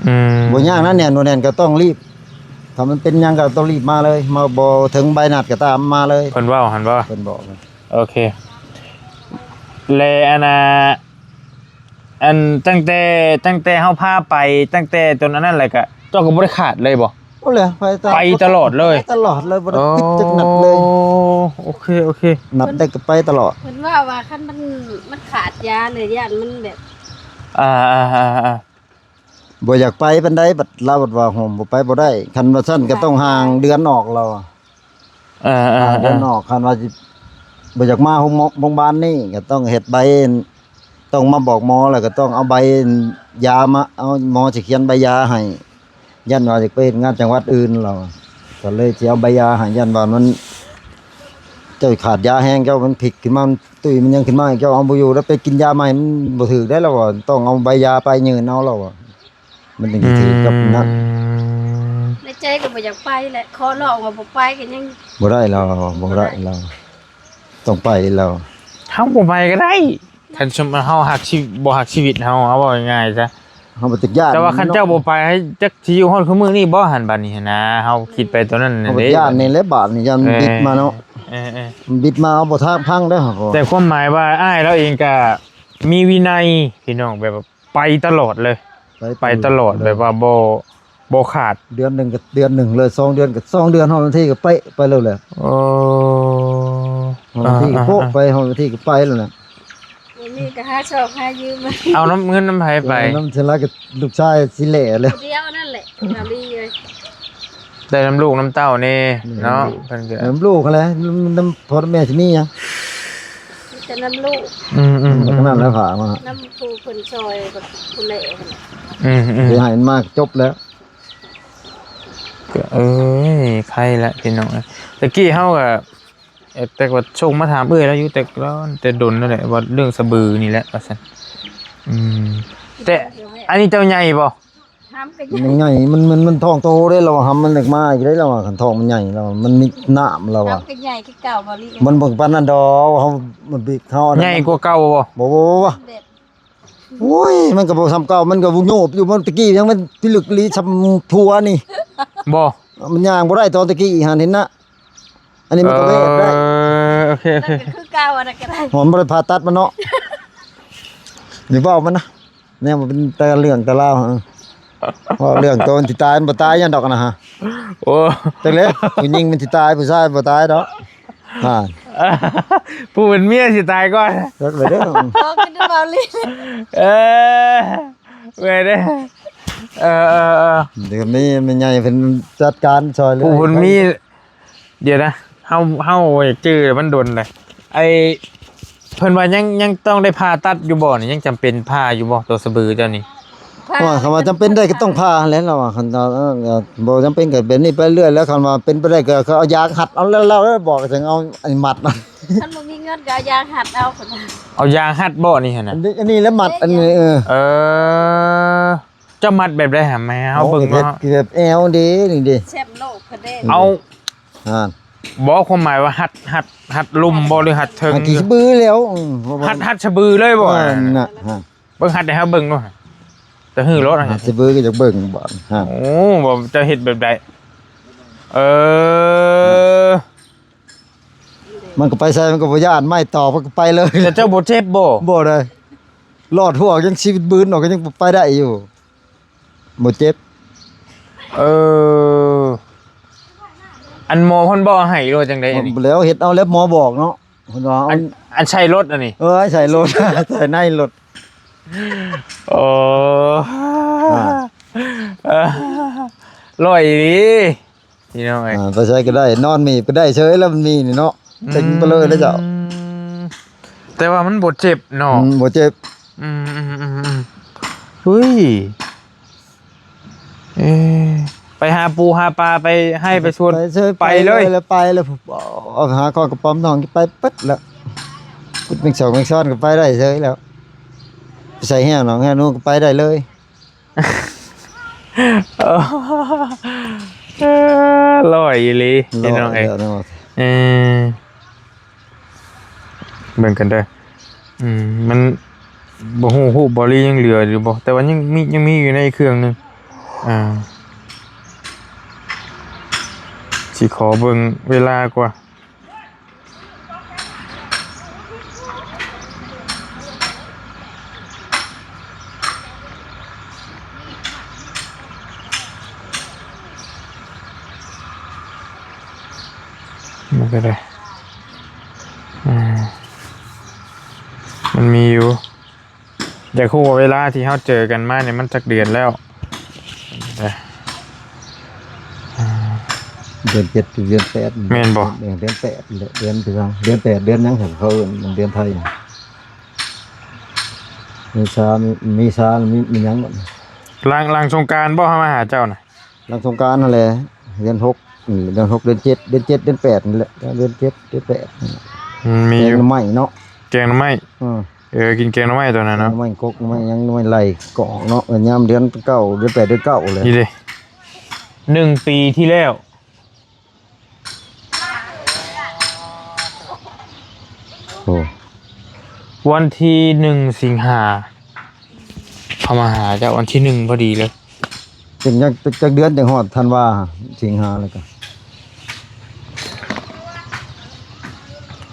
ອືມ ບໍ່ຍາກນະ ແໜ້ນບໍ່ແໜ້ນກໍຕ້ອງລີບ ຖ້າມັນເປັນຫຍັງກໍຕ້ອງລີບມາເລີຍ ມາບໍ່ເຖິງໃບນັດກໍຕາມມາເລີຍ ເພິ່ນເວົ້າຫັ້ນບໍ່? ເພິ່ນບອກ ໂອເຄ ແລະ ອັນນ່າ ອັນ ຕັ້ງແຕ່ ຕັ້ງແຕ່ເຮົາພາໄປ ຕັ້ງແຕ່ຕົນອັນນັ້ນແຫຼະ ກະເຈົ້າກໍບໍ່ໄດ້ຂາດເລີຍບໍ່? ໂອ້ແຫຼະ ໄປຕະ ໄປຕະຫຼອດເລີຍ ໄປຕະຫຼອດເລີຍ ບໍ່ໄດ້ ອໍ ຜິດຈັກນັດເລີຍ ໂອເຄ ໂອເຄ ນັດໄດ້ກໍໄປຕະຫຼອດ ເພິ່ນວ່າ ວ່າຄັນມັນ ມັນຂາດຢາເລີຍ ຢ້ານມັນແບບ ອ່າໆໆໆ ບໍ່ຢາກໄປປານໃດ ບັດລາວບັດວ່າ ໂຮມ ບໍ່ໄປບໍ່ໄດ້ ຄັນວ່າຊັ້ນກໍຕ້ອງຫ່າງເດືອນອອກລາວ ເອີໆໆ ເດືອນອອກ ຄັນວ່າຊິບໍ່ຢາກມາໂຮງໝໍ ໂຮງບານນີ້ ກໍຕ້ອງເຮັດໃບ ຕ້ອງມາບອກໝໍ ແລ້ວກໍຕ້ອງເອົາໃບຢາມາ ເອົາ ໝໍຊິຂຽນໃບຢາໃຫ້ ຢ້ານວ່າຈະໄປເຮັດງານຈັງຫວັດອື່ນ ລາວກໍເລີຍຊິເອົາໃບຢາໃຫ້ ຢ້ານວ່າມັນ ເຈົ້າຂາດຢາແຮງ ເຈົ້າມັນພິກຂຶ້ນມາ ມັນຕຸ້ຍ ມັນຫຍັງຂຶ້ນມາ ເຈົ້າເອົາບໍ່ຢູ່ ແລ້ວໄປກິນຢາໃໝ່ ມັນບໍ່ຖືກໄດ໋ ລາວວ່າ ຕ້ອງເອົາໃບຢາໄປຍື່ນເອົາ ລາວວ່າ ມັນຈັ່ງຊິຖືກກັບນັ້ນ ອືມ ໃນໃຈກໍບໍ່ຢາກໄປແຫຼະ ຂໍຮ້ອງວ່າບໍ່ໄປກໍຍັງ ບໍ່ໄດ້ລາວ ບໍ່ໄດ້ລາວ ຕ້ອງໄປລາວ ເຮົາບໍ່ໄປກໍໄດ້ ຄັນສົມມຸດເຮົາຮັກຊີ ບໍ່ຮັກຊີວິດເຮົາ ເອົາເວົ້າງ່າຍໆຊະ ເຮົາບໍ່ຈັກຢ້ານ ແຕ່ວ່າຄັນເຈົ້າບໍ່ໄປ ຈັກຊິຢູ່ຮອດຄືມື້ນີ້ບໍ່ຫັ້ນ ບັດນີ້ຫັ້ນນະ ເຮົາຄິດໄປຕົວນັ້ນ ເຮົາບໍ່ຈັກຢ້ານນີ້ແຫຼະ ບາດນີ້ຢ້ານມັນບິດມາເນາະ ເອີໆໆ ມັນບິດມາເຮົາບໍ່ທາງພັງເດ້ ແຕ່ຄວາມໝາຍວ່າອ້າຍລາວເອງກະມີວິໄນ ພີ່ນ້ອງ ແບບວ່າ ໄປຕະຫຼອດເລີຍ ໄປ ໄປຕະຫຼອດ ແບບວ່າບໍ່ ບໍ່ຂາດ ເດືອນໜຶ່ງກໍເດືອນໜຶ່ງເລີຍ ສອງເດືອນກໍສອງເດືອນ ຮອດວັນທີກໍໄປ ໄປເລີຍແຫຼະ ໂອ້ ຮອດວັນທີກໍໂປະ ໄປ ຮອດວັນທີກໍໄປແລ້ວນະ ບໍ່ມີກໍຫາຊອກຫາຢືມ ເອົານຳເງິນນຳໃຜໄປ ເອົານຳສ່ວນຫຼາຍກໍລູກຊາຍຊິແຫຼະແລ້ວ ຜູ້ດຽວນັ້ນແຫຼະ ລາວລີເອີຍ ໄດ້ນຳລູກນຳເຕົ້າແດ່ເນາະ ເພິ່ນກໍນຳລູກຫັ້ນແຫຼະ ນຳພໍ່ນຳແມ່ຊິມີຫຍັງ ມີແຕ່ນຳລູກ ອືມໆໆ ເທົ່ານັ້ນແຫຼະ ພາມາ ນຳຜູ້ເພິ່ນຊ່ອຍ ຜູ້ແລຫັ້ນແຫຼະ ອືມໆ ຊິໃຫ້ມັນມາຈົບແລ້ວ ກໍ ເອີຍ ໄຄລະພີ່ນ້ອງເອີຍ ຕະກີ້ເຮົາກໍ ເອີ ແຕ່ວ່າສົ່ງມາຖາມເອື້ອຍລາວຢູ່ ແຕ່ ແຕ່ດົນແລ້ວແຫຼະ ວ່າເລື່ອງສະບືນີ້ແຫຼະ ວ່າຊັ້ນ ອືມ ແຕ່ອັນນີ້ເຈົ້າໃຫຍ່ບໍ່? ຫຳກໍໃຫຍ່ ມັນໃຫຍ່ ມັນ ມັນ ມັນທ້ອງໂຕເດ້ ລາວວ່າ ຫຳມັນຢາກມາອີກເດ້ ລາວວ່າ ຄັນທ້ອງມັນໃຫຍ່ ລາວວ່າ ມັນມີນ້ຳ ລາວວ່າ ຫຳກໍໃຫຍ່ຄືເກົ່າບໍ່ລີ ມັນບໍ່ປານນັ້ນດອກ ເຮົາ ມັນບິກເຮົາ ໃຫຍ່ກວ່າເກົ່າບໍ່? ບໍ່ ບໍ່ ບໍ່ ບໍ່ ແບບ ໂອ້ຍ ມັນກໍບໍ່ສ່ຳເກົ່າ ມັນກໍວຸບໂຍບຢູ່ ມັນຕະກີ້ຍັງມັນພິລຶກອີ່ຫຼີສ່ຳຜົວນີ້ ບໍ່ ມັນຍ່າງບໍ່ໄດ້ຕອນຕະກີ້ຫັ້ນ ເຫັນນະ ອັນນີ້ມັນກໍແວບໄດ້ ເອີ ໂອເຄ ໂອເຄ ນັ້ນກໍຄືເກົ່າ ອັນນັ້ນກໍໄດ້ ມັນບໍ່ໄດ້ຜ່າຕັດມັນເນາະ ຢ່າເວົ້າມັນນະ ແນວມັນເປັນແຕ່ເລື່ອງແຕ່ລາວ ເວົ້າເລື່ອງໂຕມັນຊິຕາຍ ມັນບໍ່ຕາຍຫຍັງດອກນະ ໂອ້ ຈັກແຫຼະ ຜູ້ຍິງມັນຊິຕາຍ ຜູ້ຊາຍບໍ່ຕາຍດອກ ອ່າ ຜູ້ເປັນເມຍຊິຕາຍກ່ອນ ຈັກແຫຼະເດີ ເວົ້າກັນເວົ້າລີ ເອີ ເມື່ອຍເດ້ ເອີໆໆ ດຽວນີ້ແມ່ໃຫຍ່ເພິ່ນຈັດການຊ່ອຍເຫຼືອ ຜູ້ເພິ່ນມີ ດຽວນະ ເຮົາ ເຮົາຢາກຈື່ ມັນດົນເລີຍ ໄອ້ ເພິ່ນວ່າຍັງ ຍັງຕ້ອງໄດ້ຜ່າຕັດຢູ່ບໍ່ນີ້? ຍັງຈຳເປັນຜ່າຢູ່ບໍ່ ຕົວສະບືເຈົ້ານີ້? ວ່າ ຄັນວ່າຈຳເປັນໄດ້ກໍຕ້ອງຜ່າຫັ້ນແຫຼະ ລາວວ່າ ຄັນ ເອີ ບໍ່ຈຳເປັນກໍເປັນນີ້ໄປເລື້ອຍແລ້ວ ຄັນວ່າເປັນໄປໄດ້ກໍ ກໍເອົາຢາງຮັດເອົາ ແລ້ວ ແລ້ວບອກຈັ່ງເອົາອັນນີ້ມັດ ຄັນບໍ່ມີເງິນກໍເອົາຢາງຮັດເອົາ ເອົາຢາງຮັດບໍ່ນີ້ຫັ້ນນະ? ອັນນີ້ ອັນນີ້ແຫຼະມັດ ອັນນີ້ ເອີ ເອີ ເຈົ້າມັດແບບໃດຫາ ໃຫ້ເຮົາເບິ່ງເນາະ ແບບແອວເດ້ ນີ້ເດ້ ແຊມໂລກເພິ່ນເດ້ ເອົາ ອ່າ ບໍ່ ຄວາມໝາຍວ່າຮັດ ຮັດ ຮັດລຸ່ມບໍ່ ຫຼືຮັດເທິງ? ຮັດທີ່ສະບືແລ້ວ ອືມ ຮັດ ຮັດສະບືເລີຍບໍ່? ເອີ ນັ້ນນະ ເບິ່ງ ຮັດໃຫ້ເຮົາເບິ່ງດູ ຈະຮືໂລດ ຮັດສະບືກໍຢາກເບິ່ງບາດ ໂອ້ ບໍ່ ເຈົ້າເຮັດແບບໃດ? ເອີ ມັນກໍໄປໃສມັນກໍບໍ່ຢ້ານ ໄມ້ຕອກມັນກໍໄປເລີຍ ແຕ່ເຈົ້າບໍ່ເຈັບບໍ່? ບໍ່ໄດ້ ລອດຫົວຍັງຊີວິດບືນອອກ ກໍຍັງໄປໄດ້ຢູ່ ບໍ່ເຈັບ ເອີ ອັນໝໍເພິ່ນບໍ່ເອົາໃຫ້ ຫຼືວ່າຈັ່ງໃດອັນນີ້? ແລ້ວເຮັດເອົາແລ້ວ ໝໍບອກເນາະ ເພິ່ນວ່າ ອັນ ອັນໃສ່ລົດອັນນີ້ ເອີ ໃສ່ລົດ ໃສ່ໃນລົດ ໂອ້ ອ່າ ເອີ ຮ້ອຍອີ່ຫຼີ ພີ່ນ້ອງເອີຍ ອ່າ ໄປໃສກໍໄດ້ ນອນມີບກໍໄດ້ເສີຍແລ້ວ ມັນມີນີ້ເນາະ ເຕັງໄປເລີຍເດ້ເຈົ້າ ອືມ ແຕ່ວ່າມັນບໍ່ເຈັບເນາະ ອືມ ບໍ່ເຈັບ ອືມ ອືມ ອືມ ອືມ ເຮີ້ຍ ເອີ ໄປຫາປູຫາປາ ໄປໄຮ່ໄປສວນ ໄປເຊີຍ ໄປເລີຍ ໄປແລ້ວ ໄປແລ້ວ ອອກຫາຄອກກະປອມນ້ອງໄປເບິດແລ້ວ ຂຸດແມງສອງແມງຊ້ອນກໍໄປໄດ້ເຊີຍແລ້ວ ໄປໃສ່ແຫ້ວໜອງແຫ້ວນູກໍໄປໄດ້ເລີຍ. ເອີ ຫຼອຍອີ່ຫຼີພີ່ນ້ອງເອີຍ ເອີ ເບິ່ງກັນເດີ ອືມ ມັນບໍ່ຮູ້ ຮູບບໍລີຍັງເຫຼືອຢູ່ບໍ່ ແຕ່ວ່າຍັງມີ ຍັງມີຢູ່ໃນເຄື່ອງໜຶ່ງ ອ່າ ຊິຂໍເບິ່ງເວລາກວ່າ ມັນກໍໄດ້ ອ່າ ມັນມີຢູ່ ຢາກຮູ້ວ່າເວລາທີ່ເຮົາເຈີກັນມານີ້ມັນຈັກເດືອນແລ້ວ ເອີ ອ່າ ເດືອນເຈັດ ເດືອນແປດ ແມ່ນບໍ່? ເດືອນແປດ ເດືອນເດືອນ ເດືອນແປດ ເດືອນຫຍັງ ເຂົາເອີ້ນ ເດືອນໄທ ເມສາ ເມສາ ມີ ມີຫຍັງ ຫຼັງ ຫຼັງສົງການບໍ່ ເຮົາມາຫາເຈົ້ານະ? ຫຼັງສົງການຫັ້ນແຫຼະ ເດືອນຫົກ ເດືອນຫົກ ເດືອນເຈັດ ເດືອນເຈັດ ເດືອນແປດນີ້ແຫຼະ ເດືອນເຈັດ ເດືອນແປດ ອືມ ມີຢູ່ ແກງໜໍ່ໄມ້ເນາະ ແກງໜໍ່ໄມ້ ເອີ ເອີ ກິນແກງໜໍ່ໄມ້ຕອນນັ້ນເນາະ ແກງໜໍ່ໄມ້ກົກ ໜໍ່ໄມ້ຫຍັງ ໜໍ່ໄມ້ໄລ່ກໍອອກເນາະ ຍາມເດືອນເກົ້າ ເດືອນແປດ ເດືອນເກົ້າແຫຼະ ນີ້ເດ້ ໜຶ່ງປີທີ່ແລ້ວ ໂອ້ ວັນທີໜຶ່ງ ສິງຫາ ເຮົາມາຫາເຈົ້າວັນທີໜຶ່ງພໍດີເລີຍ ເປັນຫຍັງ ຈັກເດືອນຈັ່ງຮອດທັນວາ ສິງຫາ ແລ້ວກໍ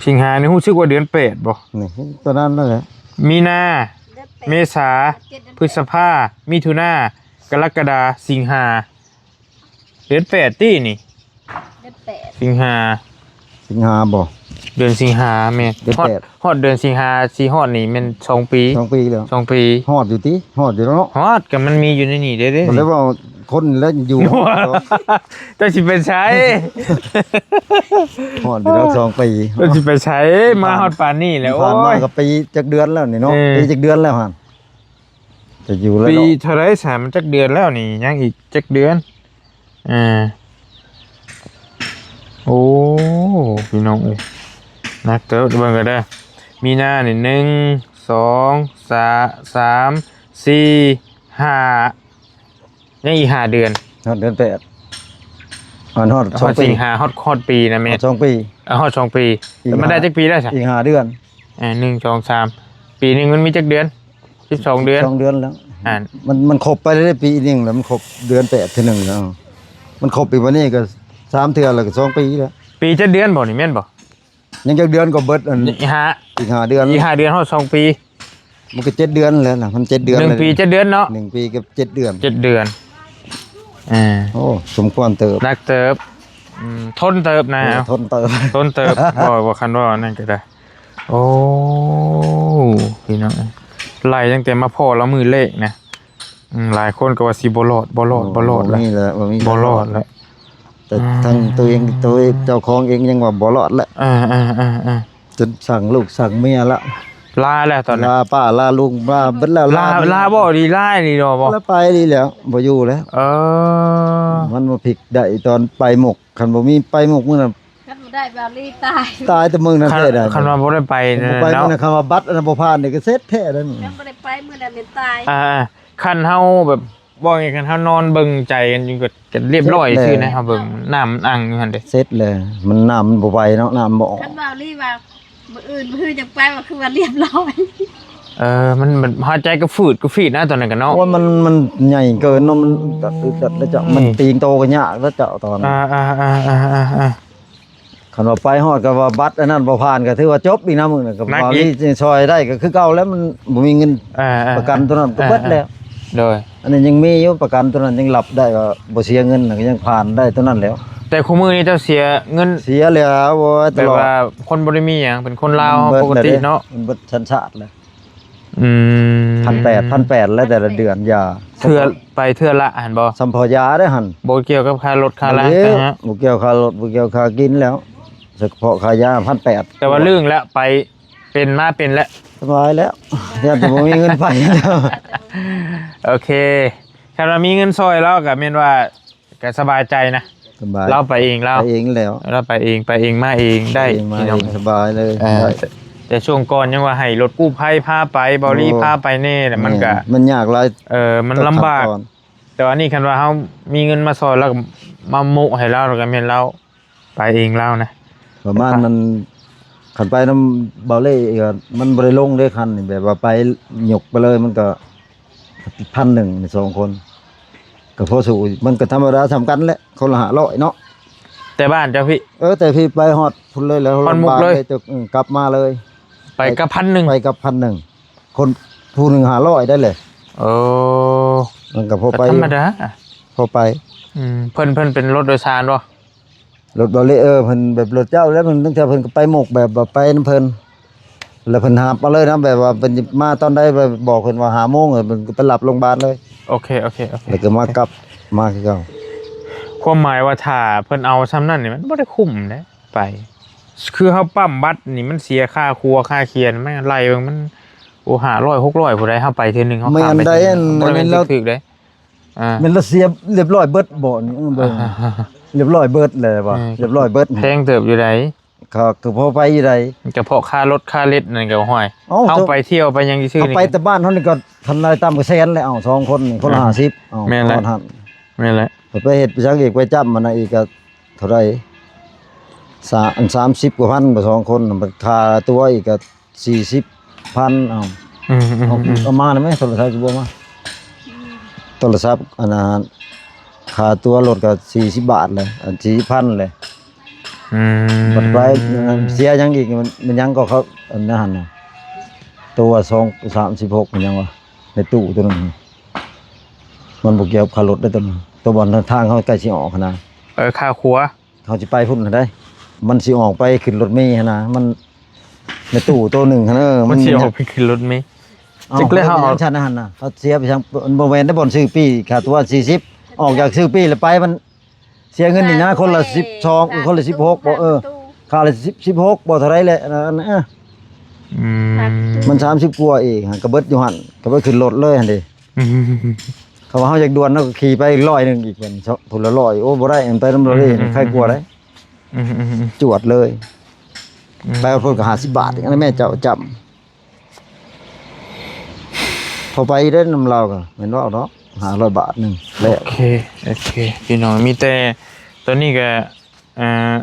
ສິງຫານີ້ຮູ້ສຶກວ່າເດືອນແປດບໍ່? ນີ້ ຕອນນັ້ນນັ້ນແຫຼະ ມີນາ ເມສາ ພຶດສະພາ ມິຖຸນາ ກໍລະກະດາ ສິງຫາ ເດືອນແປດຕິນີ້ ເດືອນແປດ ສິງຫາ ສິງຫາບໍ່? ເດືອນສິງຫາແມ່ນ ເດືອນແປດ ຮອດ ຮອດເດືອນສິງຫາຊິຮອດນີ້ແມ່ນສອງປີ ສອງປີແລ້ວ ສອງປີ ຮອດຢູ່ຕິ ຮອດຢູ່ແລ້ວເນາະ ຮອດ ກໍມັນມີຢູ່ໃນນີ້ເດ້ ບໍ່ໄດ້ເວົ້າຄົນແລ້ວຢູ່ ເຈົ້າຊິໄປໃສ ຮອດຢູ່ແລ້ວສອງປີ ເຈົ້າຊິໄປໃສ ມາຮອດປານນີ້ແລ້ວ ຜ່ານມາ ໂອ້ຍ ກໍປີຈັກເດືອນແລ້ວນີ້ເນາະ ເອີ ປີຈັກເດືອນແລ້ວຫັ້ນ ຈະຢູ່ແລ້ວ ປີເນາະ ເທົ່າໃດສາ ມັນຈັກເດືອນແລ້ວນີ້ ຍັງອີກຈັກເດືອນ? ອ່າ ໂອ້ ພີ່ນ້ອງເອີຍ ໜັກເຕີບ ເບິ່ງກັນເດີ ມີນານີ້ ໜຶ່ງ ສອງ ສາມ ສີ່ ຫ້າ ຍັງອີກຫ້າເດືອນ ຮອດເດືອນແປດ ຮອດ ຮອດສອງປີ ຮອດສິງຫາ ຮອດ ຮອດປີນະແມ່ນ ຮອດສອງປີ ເອີ ຮອດສອງປີ ອີກ ມັນໄດ້ຈັກປີແລ້ວຊະ? ອີກຫ້າເດືອນ ເອີ ໜຶ່ງ ສອງ ສາມ ປີໜຶ່ງມັນມີຈັກເດືອນ? ສິບສອງເດືອນ ສິບສອງເດືອນແລ້ວ ອ່າ ມັນ ມັນຄົບໄປເລື້ອຍໆ ປີໜຶ່ງແລ້ວ ມັນຄົບເດືອນແປດເທື່ອໜຶ່ງແລ້ວ ມັນຄົບອີກບັດນີ້ກໍສາມເທື່ອແລ້ວ ກໍສອງປີແລ້ວ ປີເຈັດເດືອນບໍ່ນີ້ ແມ່ນບໍ່? ຍັງຈັກເດືອນກໍເບິດອັນ ອີກຫ້າ ອີກຫ້າເດືອນ ອີກຫ້າເດືອນຮອດສອງປີ ມັນກໍເຈັດເດືອນແລ້ວນະ ມັນເຈັດເດືອນ ໜຶ່ງປີເຈັດເດືອນເນາະ ໜຶ່ງປີກັບເຈັດເດືອນ ເຈັດເດືອນ ອ່າ ໂອ້ ສົມຄວນເຕີບ ໜັກເຕີບ ອືມ ທົນເຕີບນະ ເອີ ທົນເຕີບ ທົນເຕີບ ບໍ່ ບໍ່ ຄັນວ່ານັ້ນກໍໄດ້ ໂອ້ ພີ່ນ້ອງ ໄລ່ຕັ້ງແຕ່ມາພໍ້ລະມື້ແລກນະ ອືມ ຫຼາຍຄົນກໍວ່າຊິບໍ່ລອດ ບໍ່ລອດ ໂອ້ ບໍ່ລອດແລ້ວ ບໍ່ມີແລ້ວ ບໍ່ມີ ບໍ່ລອດແລ້ວ ແຕ່ ອ່າ ທັງຕົວເອງ ຕົວເອງ ເຈົ້າຂອງເອງຍັງວ່າບໍ່ລອດແຫຼະ ອ່າໆໆໆ ຈົນສັ່ງລູກສັ່ງເມຍລະ ລາແລ້ວຕອນນັ້ນ ລາປ້າລາລຸງລາເບິດແລ້ວ ລາ ລາ ລາບໍ່ດີ ລານີ້ເນາະ ບໍ່ ລາໄປນີ້ແລ້ວ ບໍ່ຢູ່ແລ້ວ ເອີ ມັນມາພິກໄດ້ຕອນໄປໝົກ ຄັນບໍ່ມີໄປໝົກມື້ນັ້ນ ຄັນບໍ່ໄດ້ບາລີຕາຍ ຕາຍແຕ່ມື້ນັ້ນແທ້ໃດ໋ ຄັນວ່າບໍ່ໄດ້ໄປ ບໍ່ໄປມື້ນັ້ນ ຄັນວ່າບັດອັນນັ້ນບໍ່ຜ່ານນີ້ກໍເສັດແທ້ໃດ໋ ຄັນບໍ່ໄດ້ໄປມື້ນັ້ນແມ່ນຕາຍ ອ່າ ຄັນເຮົາແບບ ເວົ້າງ່າຍໆ ຄັນເຮົານອນເບິ່ງໃຈກັນຢູ່ ກໍ ກໍລຽບຮ້ອຍຊື່ນະ ເຮົາເບິ່ງນ້ຳມັນອັ່ງຢູ່ຫັ້ນເດ້ ເສັດແລ້ວ ມັນ ນ້ຳມັນບໍ່ໄຫວເນາະ ນ້ຳມັນບໍ່ອອກ ຄັນວ່າລີວ່າ ມື້ອື່ນມື້ຮືຈັ່ງໄປ ວ່າຄືວ່າລຽບຮ້ອຍ ເອີ ມັນ ມັນຫາຍໃຈກໍຝືດກໍຝິດນະ ຕອນນັ້ນກໍເນາະ ໂອ້ຍ ມັນ ມັນໃຫຍ່ເກີນເນາະ ມັນອຶດອັດແລ້ວເຈົ້າ ອືມ ມັນຕີງໂຕກໍຍາກແລ້ວເຈົ້າ ຕອນ ອ່າໆໆໆໆ ຄັນວ່າໄປຮອດກໍວ່າບັດອັນນັ້ນບໍ່ຜ່ານ ກໍຖືວ່າຈົບອີກນະ ມື້ນັ້ນກໍ ໜັກອີກ ວ່າມີຊ່ອຍໄດ້ກໍຄືເກົ່າແລ້ວ ມັນບໍ່ມີເງິນ ອ່າໆ ປະກັນຕົວນັ້ນກໍເບິດແລ້ວ ໂດຍ ອັນນີ້ຍັງມີຢູ່ ປະກັນຕົວນັ້ນຍັງຮັບໄດ້ ວ່າບໍ່ເສຍເງິນກໍຍັງຜ່ານໄດ້ຕົວນັ້ນແລ້ວ ແຕ່ຄູ່ມື້ນີ້ເຈົ້າເສຍເງິນ ເສຍແລ້ວ ໂອ້ຍ ແບບວ່າ ຕະຫຼອດ ຄົນບໍ່ໄດ້ມີຫຍັງ ເປັນຄົນລາວເຮົາ ເບິດ ປົກກະຕິເນາະ ແລ້ວເດ້ ມັນເບິດສັນຊາດແລ້ວ ອືມ ພັນແປດ ພັນແປດ ແລ້ວແຕ່ລະເດືອນ ຢາ ເທື່ອ ໄປເທື່ອລະຫັ້ນບໍ່? ສຳເພາະຢາເດ້ຫັ້ນ ບໍ່ກ່ຽວກັບຄ່າລົດຄ່າລາ ບໍ່ກ່ຽວຄ່າລົດ ບໍ່ກ່ຽວຄ່າກິນແລ້ວ ສະເພາະຄ່າຢາ ພັນແປດ ແຕ່ວ່າລຶ້ງແລ້ວ ໄປເປັນມາເປັນແລ້ວ ສະບາຍແລ້ວ ແຕ່ບໍ່ມີເງິນໄປແລ້ວ ໂອເຄ ຄັນວ່າມີເງິນຊ່ອຍລາວກໍແມ່ນວ່າ ກໍສະບາຍໃຈນະ ສະບາຍ ລາວໄປເອງລາວ ໄປເອງແລ້ວ ລາວໄປເອງ ໄປເອງມາເອງໄດ້ ໄປເອງມາເອງ ພີ່ນ້ອງ ສະບາຍເລີຍ ເອີ ໄດ້ ແຕ່ ແຕ່ຊ່ວງກ່ອນຍັງວ່າໃຫ້ລົດກູ້ໄພພາໄປ ເບົາລີ ໂອ້ ພາໄປແດ່ ແລ້ວມັນກໍ ແມ່ນ ມັນຍາກຫຼາຍ ເອີ ມັນລຳບາກ ແຕ່ວ່ານີ້ຄັນວ່າເຮົາມີເງິນມາຊ່ອຍ ແລ້ວກໍມາໂມະໃຫ້ລາວ ແລ້ວກໍແມ່ນລາວ ໄປເອງລາວນະ ປະມານນັ້ນ ຄັນໄປນຳເບົາເລ່ກໍມັນບໍ່ໄດ້ລົງເດ້ ຄັນນີ້ແບບວ່າໄປຍົກໄປເລີຍ ມັນກໍພັນໜຶ່ງ ສອງຄົນ ກໍພໍສູ້ ມັນກໍທຳມະດາສ່ຳກັນແຫຼະ ຄົນລະຫ້າຮ້ອຍເນາະ ແຕ່ບ້ານເຈົ້າພີ້ ເອີ ແຕ່ພີ້ໄປຮອດພຸ້ນເລີຍ ແລ້ວຮອດມຸກເລີຍ ເອີ ກັບມາເລີຍ ໄປກັບພັນໜຶ່ງ ໄປກັບພັນໜຶ່ງ ຄົນຜູ້ໜຶ່ງຫ້າຮ້ອຍໄດ້ເລີຍ ເອີ ມັນກໍພໍໄປ ກໍທຳມະດາ ພໍໄປ ອືມ ເພິ່ນ ເພິ່ນເປັນລົດໂດຍສານບໍ່? ລົດເບົາເລ່ ເອີ ເພິ່ນແບບລົດເຈົ້າແລ້ວ ເພິ່ນ ລາງເທື່ອເພິ່ນກໍໄປໝົກແບບວ່າໄປນຳເພິ່ນ ແລ້ວເພິ່ນຮັບເອົາເລີຍນະ ແບບວ່າເພິ່ນມາຕອນໃດ ບອກເພິ່ນວ່າຫ້າໂມງ ເພິ່ນກໍໄປຮັບໂລງບານເລີຍ ໂອເຄ ໂອເຄ ໂອເຄ ແລ້ວກໍມາກັບມາຄືເກົ່າ ຄວາມໝາຍວ່າຖ້າເພິ່ນເອົາສ່ຳນັ້ນນີ້ ມັນບໍ່ໄດ້ຄຸ້ມເດ້ໄປ ຄືເຮົາປ້ຳບັດນີ້ ມັນເສຍຄ່າຄົວຄ່າຄຽນ ມັນໄລ່ເບິ່ງມັນ ໂອ້ ຫ້າຮ້ອຍ ຫົກຮ້ອຍ ຜູ້ໃດ ເຮົາໄປເທື່ອໜຶ່ງ ເຮົາຂ້າມໄປເທື່ອໜຶ່ງ ແມ່ນໄດ້ ແມ່ນລະ ມັນບໍ່ໄດ້ຖືກເດ້ ອ່າ ແມ່ນລາເສຍລຽບຮ້ອຍເບິດບໍ່ນີ້ ເອີ ເບິ່ງ ອ່າ ລຽບຮ້ອຍເບິດແລ້ວວ່າ ເອີ ລຽບຮ້ອຍເບິດ ແພງເຕີບຢູ່ໃດ ກໍ ກໍພໍໄປຢູ່ໃດ ກະເພາະຄ່າລົດຄ່າເລັດນັ້ນກໍ ຫ້ວຍ ເອົ້າ ເຮົາໄປທ່ຽວໄປຫຍັງຊື່ໆ ເຮົາໄປແຕ່ບ້ານເຮົານີ້ກໍທັນໄດ້ຕ່ຳກວ່າແສນແລ້ວ ເອົາ ສອງຄົນນີ້ຄົນລະ ອ່າ ຫ້າສິບ ເອົາ ແມ່ນແຫຼະ ຮອດຫັ້ນ ແມ່ນແຫຼະ ໄປເຮັດໄປຫຍັງອີກ ໄປຈ້ຳມັນນະອີກກໍເທົ່າໃດ ສາມ ອັນ ສາມສິບກວ່າພັນ ບໍ່ ສອງຄົນ ບັດຄ່າຕົວອີກກໍ ສີ່ສິບພັນ ເອົາ ອືມໆໆ ເອົາ ເອົາມາໄດ້ໄໝ ໂທລະສັບຄືບໍ່ມາ ໂທລະສັບ ອັນນັ້ນ ຄ່າຕົວລົດກໍສີ່ສິບບາດແຫຼະ ອັນສີ່ສິບພັນແຫຼະ ອືມ ບັດໄປ ເສຍຫຍັງອີກ ມັນ ມັນຫຍັງກໍເຂົາ ອັນນັ້ນນະ ຕົວສອງ ສາມສິບຫົກ ມັນຫຍັງວະ ໃນຕູ້ຕົວນັ້ນ ມັນບໍ່ກ່ຽວກັບຄ່າລົດເດ້ຕົວນັ້ນ ຕົວບ່ອນທາງເຮົາໃກ້ຊິອອກຫັ້ນນະ ເອີ ຄ່າຂົວ ເຮົາຊິໄປພຸ້ນຫັ້ນໃດ໋ ມັນຊິອອກໄປຂຶ້ນລົດເມຫັ້ນນະ ມັນ ໃນຕູ້ໂຕໜຶ່ງຫັ້ນ ເອີ ມັນຊິອອກໄປຂຶ້ນລົດເມ ເອົ້າ ຈັກແລ້ວເຮົາເອົາຊັ້ນຫັ້ນນະ ເຮົາເສຍໄປຈັ່ງ ມັນບໍ່ແມ່ນໄດ້ບ່ອນຊື້ປີ້ ຄ່າຕົວສີ່ສິບ ອອກຈາກຊື້ປີ້ແລ້ວໄປ ມັນເສຍເງິນອີກນະ ຄົນລະສິບສອງ ຄົນລະສິບຫົກບໍ່ ເອີ ຄ່າລະສິບ ສິບຫົກບໍ່ ເທົ່າໃດແຫຼະ ອັນນັ້ນ ເອີ ອືມ ມັນສາມສິບກວ່າອີກ ກໍເບິດຢູ່ຫັ້ນ ກໍໄປຂຶ້ນລົດເລີຍຫັ້ນເດ. ອືມ ເຂົາວ່າເຮົາຢາກດ່ວນເນາະ ກໍຂີ່ໄປຮ້ອຍໜຶ່ງອີກ ເພິ່ນ ຜູ້ລະຮ້ອຍ ໂອ້ ບໍ່ໄດ້ ໄປນຳລາວເດ້ ອືມ ໄຄກວ່າໄດ໋ ອືມໆໆ ຈວດເລີຍ ອືມ ໄປເພິ່ນກໍຫ້າສິບບາດອີກ ອັນນັ້ນແມ່ເຈົ້າຈ້ຳ ພໍໄປເດ້ນຳລາວກໍແມ່ນເວົ້າເນາະ ຫ້າຮ້ອຍບາດໜຶ່ງແລ້ວ ໂອເຄ ໂອເຄ ພີ່ນ້ອງ ມີແຕ່ຕອນນີ້ກໍ ອ່າ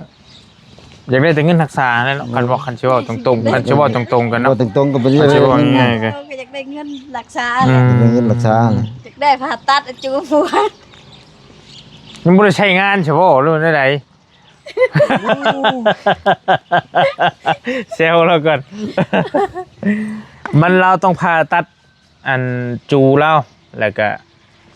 ຢາກໄດ້ແຕ່ເງິນຮັກສາແຫຼະເນາະ ຄັນເວົ້າ ຄັນຊິເວົ້າຕົງໆ ຄັນຊິເວົ້າຕົງໆກັນເນາະ ເວົ້າຕົງໆກໍບໍ່ໄດ້ ຄັນຊິເວົ້າງ່າຍໆກໍ ເອີ ກໍຢາກໄດ້ເງິນຮັກສາ ອືມ ແຫຼະ ຢາກໄດ້ເງິນຮັກສາ ແຫຼະ ຢາກໄດ້ຜ່າຕັດອະຈູປວດ ຍັງບໍ່ໄດ້ໃຊ້ງານຊະບໍ່ ຫຼືວ່າແນວໃດ ແຊວລາວກ່ອນ ມັນ ລາວຕ້ອງຜ່າຕັດ ອັນຈູລາວ ແລ້ວກະ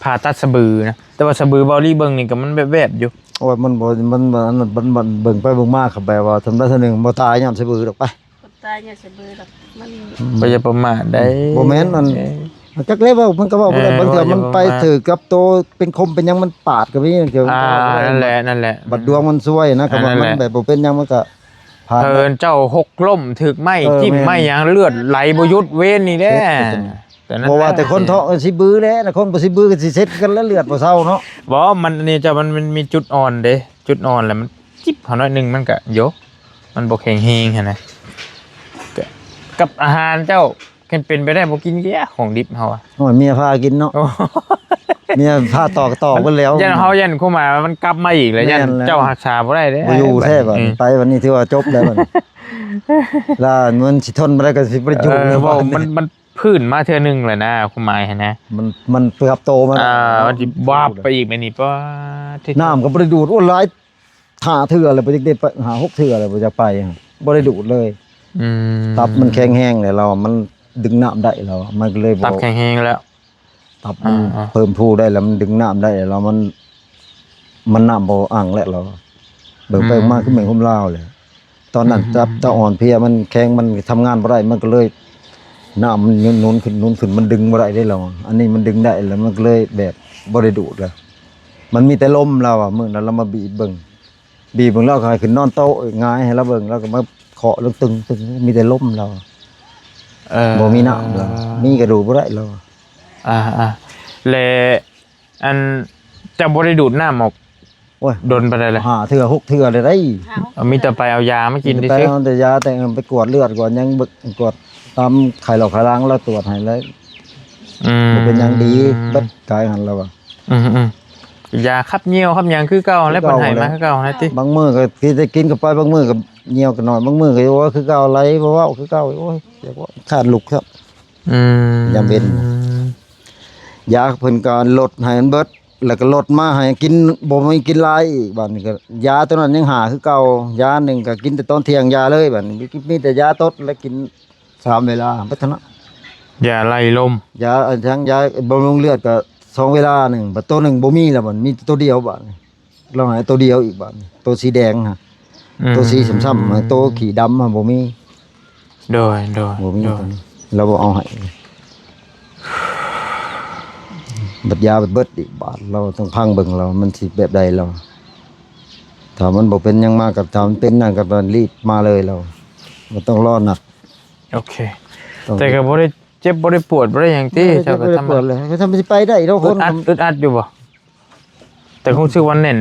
ຜ່າຕັດສະບືນະ ແຕ່ວ່າສະບືເບົາລີເບິ່ງນີ້ກໍມັນແວບໆຢູ່ ໂອ້ຍ ມັນບໍ່ ມັນ ມັນ ມັນ ມັນເບິ່ງໄປເບິ່ງມາກໍແບບວ່າທຳໃດທຳໜຶ່ງບໍ່ຕາຍຍ້ອນສະບືດອກໄປ ບໍ່ຕາຍຍ້ອນສະບືດອກ ມັນ ອືມ ບໍ່ຢ່າປະໝາດໄດ໋ ບໍ່ແມ່ນ ອັນ ເອີ ຈັກແລ້ວເວົ້າ ມັນກໍເວົ້າບໍ່ໄດ້ ເອີ ບາງເທື່ອມັນໄປຖືກກັບໂຕເປັນຄົມເປັນຫຍັງມັນປາດກໍມີ ອ່າ ນັ້ນແຫຼະ ນັ້ນແຫຼະ ບັດດວງມັນຊວຍນະ ກໍວ່າມັນແບບບໍ່ເປັນຫຍັງມັນກໍ ເພິ່ນເຈົ້າຫົກລົ້ມຖືກໄມ້ ເອີ ຖິ້ມໄມ້ຫຍັງເລືອດໄຫຼບໍ່ຢຸດເວນນີ້ແຫຼະ ເຮັດ ບໍ່ວ່າແຕ່ຄົນທ້ອງຊິບືແຫຼະ ຄົນບໍ່ຊິບືກໍຊິເຊັດກັນແລ້ວເລືອດບໍ່ເຊົາເນາະ ບໍ່ ມັນ ອັນນີ້ເຈົ້າ ມັນ ມັນມີຈຸດອ່ອນເດ້ ຈຸດອ່ອນແລ້ວມັນຈິບເຮົາໜ້ອຍໜຶ່ງ ມັນກະໂຍ ມັນບໍ່ແຂງແຮງຫັ້ນນະ ກະ ກັບອາຫານເຈົ້າ ຄັນເປັນໄປໄດ້ບໍ່ກິນເກຍຂອງດິບເຮົາອະ ໂອ້ຍ ເມຍພາກິນເນາະ ໂອ້ ເມຍພາຕອກ ຕອກເບິດແລ້ວ ຢ້ານເຮົາ ຢ້ານຄວາມໝາຍວ່າມັນກັບມາອີກແລ້ວ ຢ້ານເຈົ້າຮັກສາບໍ່ໄດ້ເດ້ ບໍ່ຢູ່ແທ້ບາດນີ້ ໄປບາດນີ້ຖືວ່າຈົບແລ້ວບາດນີ້ ລະມັນຊິທົນບໍ່ໄດ້ກໍຊິບໍ່ໄດ້ຢູ່ ເອີ ເວົ້າ ມັນ ມັນ ພື້ນມາເທື່ອໜຶ່ງແຫຼະນະ ຄວາມໝາຍຫັ້ນນະ ມັນ ມັນໄປຮັບໂຕມາ ອ່າ ມັນຊິວາບໄປອີກແມ່ນນີ້ ປາດ ນ້ຳກໍບໍ່ໄດ້ດູດ ໂອ້ ຫຼາຍຫ້າເທື່ອແລ້ວ ບໍ່ຈັກໄດ້ໄປ ຫ້າຫົກເທື່ອແລ້ວ ບໍ່ຢາກໄປ ບໍ່ໄດ້ດູດເລີຍ ອືມ ຕັບມັນແຂງແຮງແລ້ວ ລາວມັນດຶງນ້ຳໄດ້ແລ້ວ ມັນກໍເລີຍບໍ່ ຕັບແຂງແຮງແລ້ວ ຕັບມັນ ອ່າໆ ເພີ່ມພູໄດ້ແລ້ວ ມັນດຶງນ້ຳໄດ້ແລ້ວ ມັນ ມັນນ້ຳບໍ່ອັ່ງແລ້ວ ລາວ ເບິ່ງໄປ ອືມ ມາຄືແມ່ນຄົນລາວແຫຼະ ຕອນນັ້ນ ອືມ ຕັບຕາອ່ອນເພຍ ມັນແຂງ ມັນທຳງານບໍ່ໄດ້ ມັນກໍເລີຍ ນ້ຳມັນໜູນຂຶ້ນ ໜູນຂຶ້ນ ມັນດຶງບໍ່ໄດ້ເດ້ລາວ ອັນນີ້ມັນດຶງໄດ້ແລ້ວ ມັນກໍເລີຍແບບບໍ່ໄດ້ດູດແລ້ວ ມັນມີແຕ່ລົມລາວອະ ມື້ນັ້ນລາວມາບີບເບິ່ງ ບີບເບິ່ງ ລາວກໍໃຫ້ຂຶ້ນນອນໂຕະຫງາຍໃຫ້ລາວເບິ່ງ ລາວກໍມາເຄາະລົງຕຶງໆ ມີແຕ່ລົມລາວ ເອີ ບໍ່ມີນ້ຳລາວ ມີກະດູກບໍ່ໄດ້ລາວ ອ່າ ແລະ ອັນ ເຈົ້າບໍ່ໄດ້ດູດນ້ຳອອກ ໂອ້ຍ ດົນປານໃດແລ້ວ? ຫ້າເທື່ອຫົກເທື່ອແລ້ວໄດ໋. ຫ້າຫົກ ເອົາ ມີແຕ່ໄປເອົາຢາມາກິນ ໄປ ຊື່ໆ ເອົາແຕ່ຢາ ແຕ່ໄປກວດເລືອດ ກວດຫຍັງ ເບິ່ງ ກວດຕາມໄຂ້ຫຼອກໄຂ້ລາງ ລາວກວດໃຫ້ແລ້ວ. ອືມ ບໍ່ເປັນຫຍັງ ດີເບິດ ກາຍຫັ້ນລາວວ່າ. ອືມໆ ຢາຂັບຍ່ຽວຂັບຫຍັງຄືເກົ່າແຫຼະ ຄືເກົ່າ ເພິ່ນໃຫ້ມາ ແລ້ວ ຄືເກົ່າຫັ້ນແຫຼະຕິ. ບາງມື້ກໍກິນ ໄດ້ກິນເຂົ້າໄປ ບາງມື້ກໍຍ່ຽວກັນໜ້ອຍ ບາງມື້ກໍ ໂອ້ຍ ຄືເກົ່າ ໄຫຼບໍ່ເວົ້າຄືເກົ່າ. ໂອ້ຍ ຢາກວ່າຄາດລຸກຄັບ. ອືມ ຢາມເປັນ ຢາເພິ່ນກໍລົດໃຫ້ມັນເບິດ ແລ້ວກໍລົດມາໃຫ້ກິນ ບໍ່ມີກິນຫຼາຍອີກ. ບາດນີ້ກໍຢາຕົວນັ້ນຍັງຫາຄືເກົ່າ ຢາໜຶ່ງກໍກິນແຕ່ຕອນທ່ຽງຢາເລີຍ. ບາດນີ້ມີແຕ່ຢາຕົດ ແລ້ວກິນສາມເວລາ ພັດທະນະ ຢາໄລ່ລົມ ຢາ ອັນ ທັງຢາບຳລຸງເລືອດກໍສອງເວລາໜຶ່ງ. ບາດໂຕໜຶ່ງບໍ່ມີແລ້ວ ບາດມີແຕ່ໂຕດຽວ. ບາດນີ້ລາວໃຫ້ໂຕດຽວອີກ. ບາດນີ້ໂຕສີແດງຫັ້ນ ອືມ ໂຕສີຊ້ຳໆ ໂຕຂີ້ດຳຫັ້ນບໍ່ມີ. ໂດຍໆ ບໍ່ມີ ໂດຍ ໂຕນີ້ລາວບໍ່ເອົາໃຫ້. ບັດຢາໄປເບິດອີກ. ບາດລາວຕ້ອງຟັງເບິ່ງລາວ ມັນຊິແບບໃດລາວ. ຖ້າມັນບໍ່ເປັນຫຍັງມາ ກໍຖ້າມັນເປັນນັ້ນ ກໍຕ້ອງຣີບມາເລີຍລາວ ບໍ່ຕ້ອງລໍໜັກ. ໂອເຄ ແຕ່ກໍບໍ່ໄດ້ເຈັບ ບໍ່ໄດ້ປວດ ບໍ່ໄດ້ຫຍັງຕິ? ເຈົ້າກໍທຳມະດາ ເລີຍ ກໍທຳ ຊິໄປໄດ້ດອກ. ອຶດອັດ ອຶດອັດຢູ່ບໍ່? ແຕ່ຮູ້ສຶກວ່າແໜ້ນ